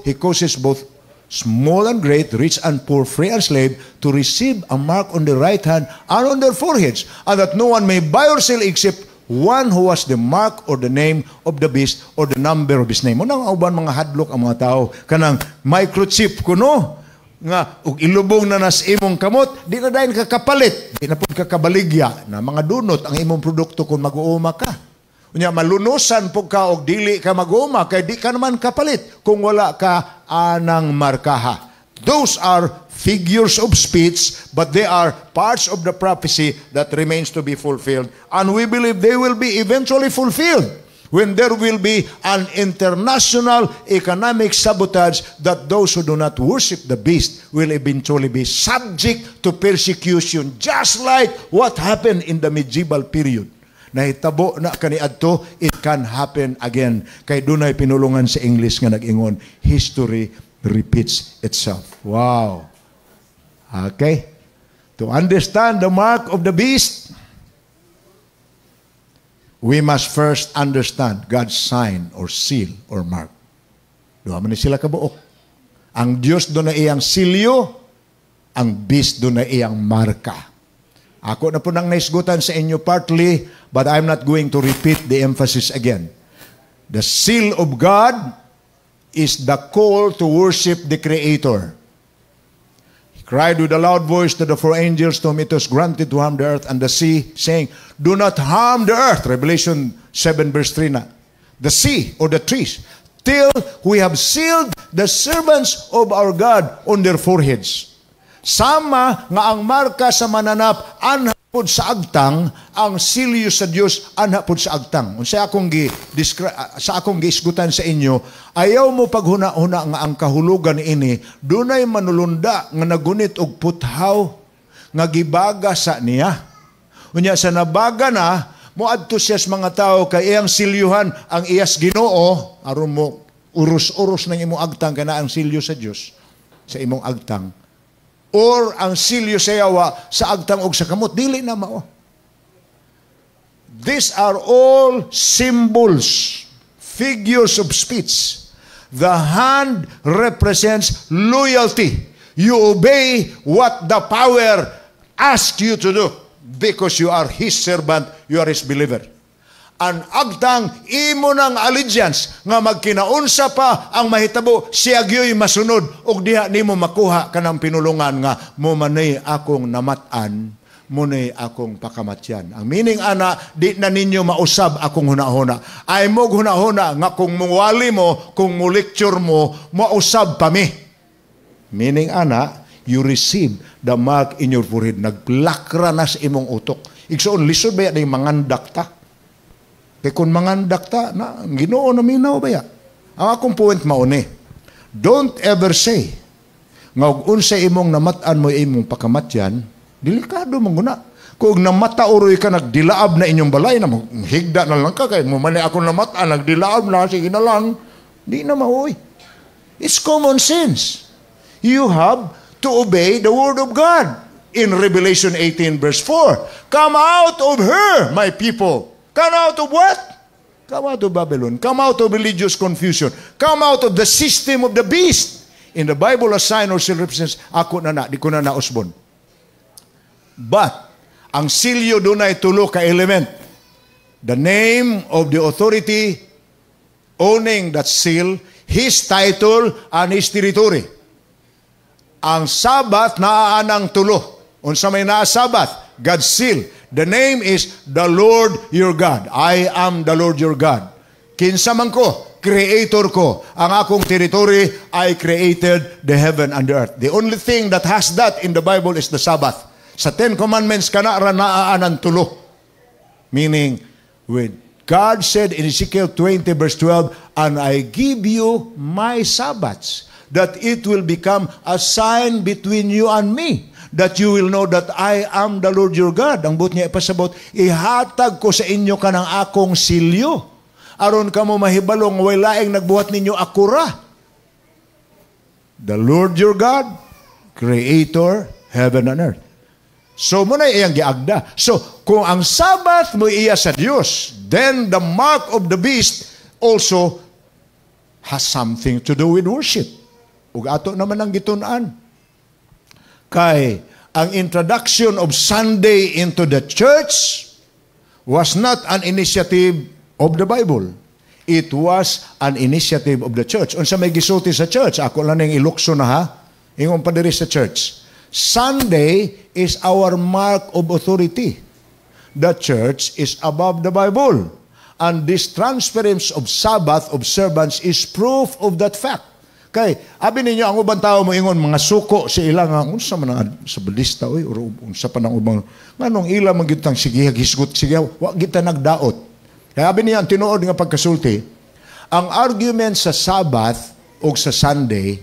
he causes both small and great, rich and poor, free and slave, to receive a mark on the right hand and on their foreheads, and that no one may buy or sell except one who has the mark or the name of the beast or the number of his name. Unang uban mga hadlok ang mga tao kanang microchip kuno nga ug ilubong na nas imong kamot, di na dayon ka kapalit, di na pud ka kabaligya na mga dunot ang imong produkto kung mag-uuma ka. Unya malunusan pud ka og dili ka mag-uuma kay di ka naman kapalit kung wala ka anang markaha. Those are figures of speech, but they are parts of the prophecy that remains to be fulfilled. And we believe they will be eventually fulfilled when there will be an international economic sabotage that those who do not worship the beast will eventually be subject to persecution, just like what happened in the medieval period. Nahitabo na kaniadto, it can happen again. Kay dunay pinulungan sa English nga nag-ingon, "History repeats itself." Wow. Okay? To understand the mark of the beast, we must first understand God's sign or seal or mark. Duha man ni sila kabuok. Ang Diyos dunay iyang silyo, ang beast dunay iyang marka. Ako na po nang naisgutan sa inyo partly, but I'm not going to repeat the emphasis again. The seal of God is the call to worship the Creator. He cried with a loud voice to the four angels to whom it was granted to harm the earth and the sea, saying, "Do not harm the earth." Revelation 7 verse 3 na. The sea or the trees, till we have sealed the servants of our God on their foreheads. Sama nga ang marka sa mananap anha pod sa agtang, ang silyo sa Dios anha pod sa agtang. Unsa akong gi sa akong giisgutan sa inyo, ayaw mo paghuna-huna nga ang kahulugan ini dunay manulunda nga nagunit og puthaw nga gibaga sa niya. Unya sa nabaga na, moadto siya sa mga tao kay iyang silyuhan ang iyas Ginoo aron mo uros-uros ng imong agtang kana ang silyo sa Dios sa imong agtang or ang silyo sa yawa sa agtang og sa kamot, dili na mao. These are all symbols, figures of speech. The hand represents loyalty. You obey what the power asks you to do because you are his servant, you are his believer. Ang agtang imo ng allegiance nga magkinaunsa pa ang mahitabo, siya gyoy masunod ug diha nimo makuha kanang pinulungan nga mo manay akong namat-an, munay akong pakamatyan. Ang meaning ana, di na ninyo mausab akong hunahuna. Ay mo hunahuna nga kung muwali mo, kung mulecture mo, mausab pa mi. Meaning ana, You receive the mark in your forehead. Naglakra na sa imong utok. Igsoon, lisod ba yan mangandak ta? Kay kung mangandak ta, na, Ginoo na minaw ba ya? Ang akong point mauni, don't ever say, nga og unsa imong namat-an mo imong pakamatyan, delikado man guna. Kung namata uroy ka, nagdilaab na inyong balay, na higda na lang ka, kay mo man ako namat-an, nagdilaab na, sige na lang, di na maoy. It's common sense. You have to obey the word of God. In Revelation 18 verse 4, "Come out of her, my people." Come out of what? Come out of Babylon. Come out of religious confusion. Come out of the system of the beast. In the Bible, a sign or seal represents, ako na na, di ko na nausbon. But, ang silyo dunay tulo ka element. The name of the authority owning that seal, his title, and his territory. Ang Sabbath naa ang tulo. Unsa may naa Sabbath? God's seal. The name is the Lord your God. I am the Lord your God. Kinsa man ko, creator ko. Ang akong territory, I created the heaven and the earth. The only thing that has that in the Bible is the Sabbath. Sa Ten Commandments, kana ra naa ang tulo. Meaning, when God said in Ezekiel 20 verse 12, "And I give you my Sabbaths, that it will become a sign between you and me, that you will know that I am the Lord your God." Ang buot niya ipasabot, ihatag ko sa inyo kanang akong silyo. Aron kamo mahibalong way laing nagbuhat ninyo, ako ra. The Lord your God, Creator, heaven and earth. So mao na iyang giagda. So kung ang Sabbath mo iya sa Dios, then the mark of the beast also has something to do with worship. Ug ato naman ang gitun-an. Kay ang introduction of Sunday into the church was not an initiative of the Bible. It was an initiative of the church. Unsa may gisulti sa church? Ako lang ning ilukso na ha. Ingon pa diri sa church. Sunday is our mark of authority. The church is above the Bible. And this transference of Sabbath observance is proof of that fact. Kay, abi ninyo ang ubang tao mo ingon mga suko sa ilang nga unsa man ang Sabadista oy or unsa pa nang ubang nganong ila man gyud tang sige hisgot sige wa kita nagdaot. Kaya abi niya ang tinuod nga pagkasulti, ang argument sa Sabbath o sa Sunday,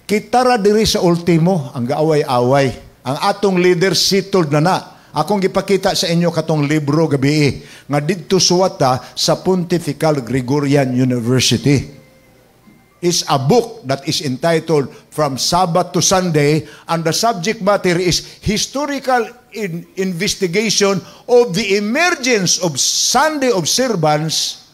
kita ra diri sa ultimo ang gaaway-away. Ang atong leader settled na na. Akong gipakita sa inyo katong libro gabi nga didto suwata sa Pontifical Gregorian University is a book that is entitled From Sabbath to Sunday, and the subject matter is historical investigation of the emergence of Sunday observance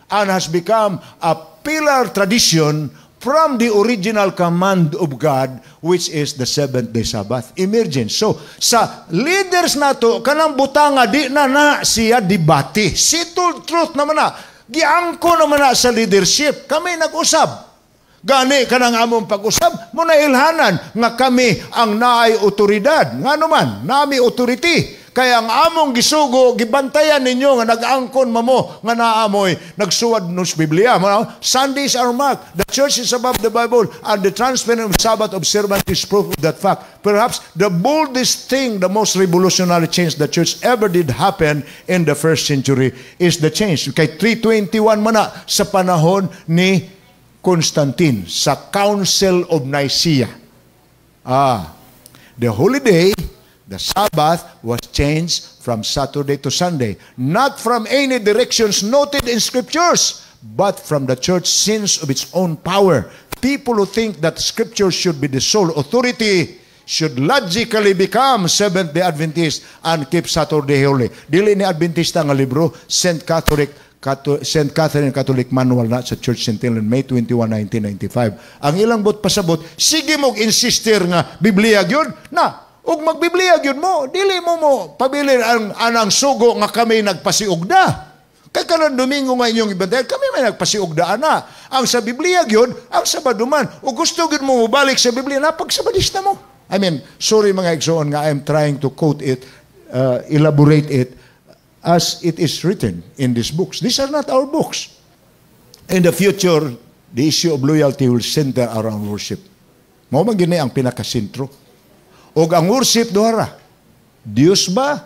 and has become a pillar tradition from the original command of God, which is the seventh day Sabbath. Emergence. So, sa leaders nato, kanang butanga, di na na siya debate. Settled truth naman na. Giangko naman na sa leadership. Kami nag-usab. Gani kanang among pag-usab, mao na ilhanan nga kami ang naay otoridad. Nga naman, nami authority. Kaya ang among gisugo, gibantayan ninyo nga nag-angkon mamo nga naamoy nagsuwad nos Biblia. Sunday is our mark. The church is above the Bible and the transference of Sabbath observance is proof of that fact. Perhaps the boldest thing, the most revolutionary change the church ever did happen in the first century is the change. Kay 321 man na sa panahon ni Constantine sa Council of Nicaea. The holiday, the Sabbath, was changed from Saturday to Sunday. Not from any directions noted in scriptures, but from the church sense of its own power. People who think that scripture should be the sole authority should logically become Seventh-day Adventist and keep Saturday holy. Dili ni Adventista nga libro, St. Catherine Catholic Manual na sa Church Sentinel, May 21, 1995. Ang ilang buot pasabot, sige mo insister nga Biblia gyud na ug magbiblia gyud mo, dili mo mo pabilin ang anang sugo nga kami nagpasiugda. Kay karon Domingo nga inyong ibantayan, kami may nagpasiugda ana. Ang sa Biblia gyud, ang Sabado man. Ug gusto gyud mo mobalik sa Biblia, napagsabadista mo. I mean, sorry mga igsoon nga I'm trying to quote it, elaborate it as it is written in these books. These are not our books. In the future, the issue of loyalty will center around worship. Mao man gini ang pinakasentro. Ug ang worship duha ra. Dios ba?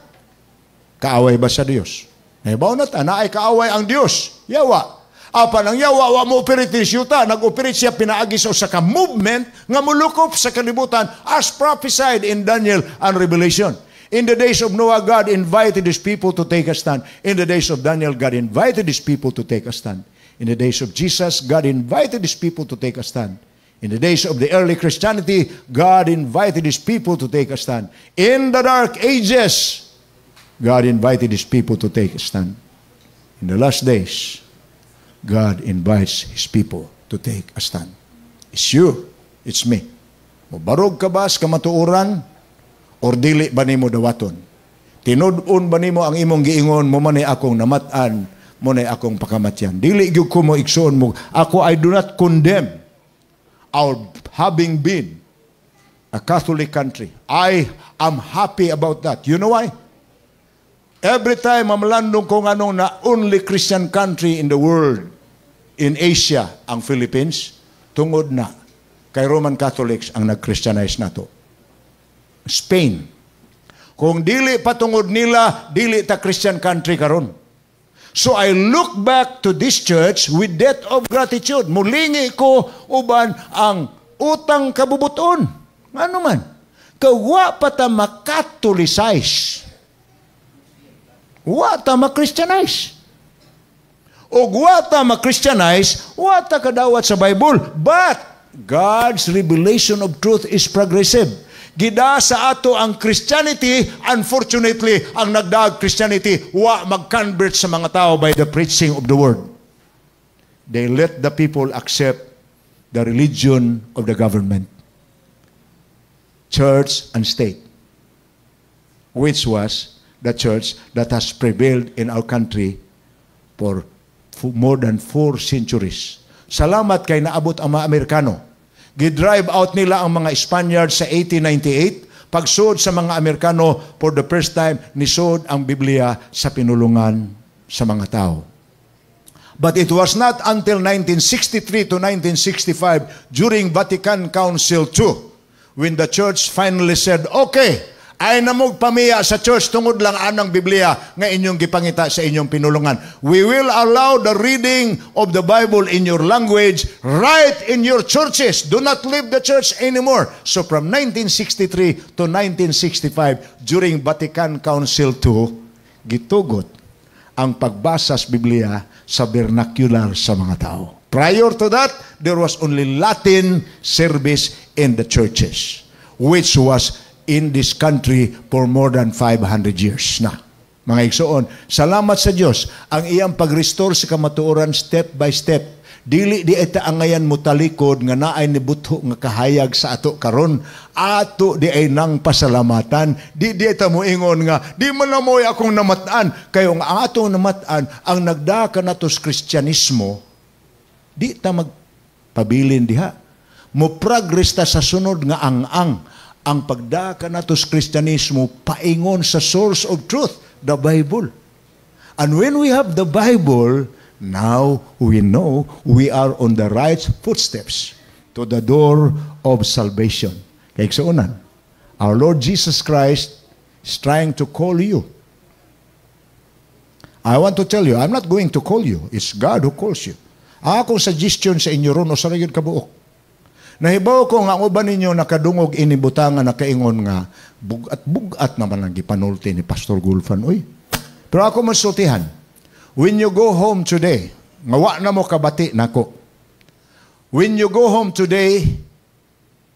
Kaaway ba sa Dios? Nahibaw na ta, naay kaaway ang Dios. Yawa. Apan ang yawa wa mo operate ni yuta, nag-operate siya pinaagi sa usa ka movement nga molukop sa kalibutan as prophesied in Daniel and Revelation. In the days of Noah, God invited His people to take a stand. In the days of Daniel, God invited His people to take a stand. In the days of Jesus, God invited His people to take a stand. In the days of the early Christianity, God invited His people to take a stand. In the Dark Ages, God invited His people to take a stand. In the last days, God invites His people to take a stand. It's you, it's me. Mobarog ka ba sa kamatuoran or dili ba nimo dawaton? Tinud-on ba nimo ang imong giingon mo man akong namat-an, mao na akong pakamatyan? Dili gyud ko mo igsoon mo. Ako, I do not condemn our having been a Catholic country. I am happy about that. You know why? Every time mamalandong ko nganong na only Christian country in the world, in Asia, ang Philippines, tungod na kay Roman Catholics ang nag-Christianize nato. Spain. Kung dili patungod nila, dili ta Christian country karon. So I look back to this church with debt of gratitude. Mulingi ko uban ang utang kabubuton. Ano man? Kay wa pa ta makatolicize. Wa ta ma-Christianize. Og wa ta ma-Christianize, wa ta kadawat sa Bible. But God's revelation of truth is progressive. Gida sa ato ang Christianity, unfortunately, ang nagdaag Christianity, wa mag-convert sa mga tao by the preaching of the word. They let the people accept the religion of the government, church and state, which was the church that has prevailed in our country for more than 4 centuries. Salamat kay naabot ang mga Amerikano. Gi-drive out nila ang mga Spaniards sa 1898. Pagsud sa mga Amerikano, for the first time, nisod ang Biblia sa pinulungan sa mga tao. But it was not until 1963 to 1965, during Vatican Council II, when the church finally said, "Okay, ayaw na mo'g pamiya sa church tungod lang anang Biblia nga inyong gipangita sa inyong pinulungan. We will allow the reading of the Bible in your language right in your churches. Do not leave the church anymore." So from 1963 to 1965, during Vatican Council II, gitugot ang pagbasa sa Biblia sa vernacular sa mga tao. Prior to that, there was only Latin service in the churches, which was in this country for more than 500 years na. Mga igsoon, salamat sa Dios ang iyang pag-restore sa kamatuoran step by step. Dili diay ta angayan mo talikod nga naay nibutho nga kahayag sa ato karon. Ato diay nang pasalamatan. Di diay ta moingon nga di man na mo'y akong namat-an. Kayo nga ang atong namat-an ang nagdaka nato sa Kristyanismo, di ta magpabilin diha. Mo progress ta sa sunod nga ang-ang ang pagdaka nato sa Kristyanismo paingon sa source of truth, the Bible. And when we have the Bible, now we know we are on the right footsteps to the door of salvation. Kay igsuonan, our Lord Jesus Christ is trying to call you. I want to tell you, I'm not going to call you. It's God who calls you. Ang akong suggestion sa inyo ron, usa ra gyud kabuok. Nahibaw ko nga ang uban ninyo nakadungog ini butanga, nakaingon nga bugat bugat naman ang gipanulti ni Pastor Gulfan, oy. Pero ako masultihan, when you go home today, nga wa na mo kabati nako. When you go home today,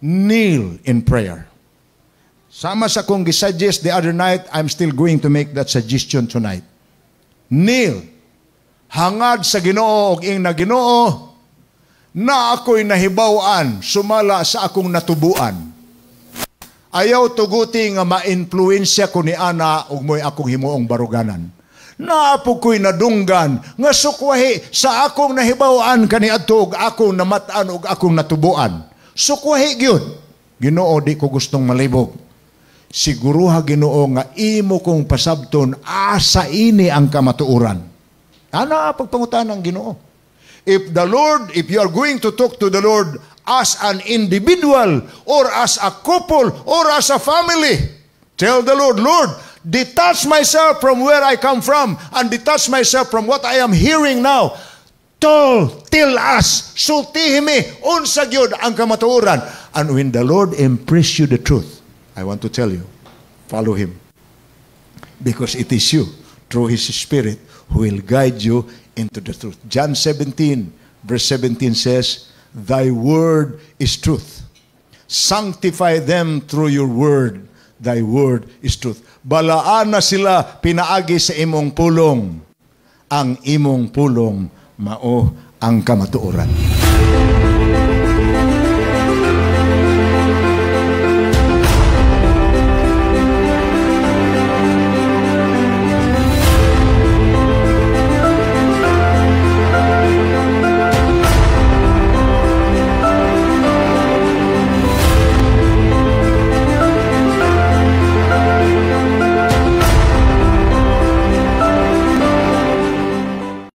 kneel in prayer. Sama sa kong gisuggest the other night, I'm still going to make that suggestion tonight. Kneel. Hangad sa Ginoo og ingna, "Ginoo, na ako'y nahibaw-an sumala sa akong natubuan. Ayaw tuguti nga ma-influensya ko ni ana ug mo'y akong himuong baruganan. Naa po ko'y nadunggan nga sukwahi sa akong nahibaw-an kaniadto ug akong namat-an ug akong natubuan. Sukwahi gyud. Ginoo, di ko gustong malibog. Siguruha, Ginoo, nga imo kong pasabton asa ini ang kamatuoran." Ana pagpangutan ng Ginoo. If you are going to talk to the Lord As an individual or as a couple or as a family. Tell the Lord, "Lord, detach myself from where I come from and detach myself from what I am hearing now. Tell us, sultihi mi, unsa gyud ang kamatuoran." And when the Lord impress you the truth, I want to tell you, follow Him. Because it is you, through His Spirit, who will guide you into the truth. John 17, verse 17 says, "Thy word is truth. Sanctify them through your word. Thy word is truth." Balaana sila pinaagi sa imong pulong. Ang imong pulong mao ang kamatuoran.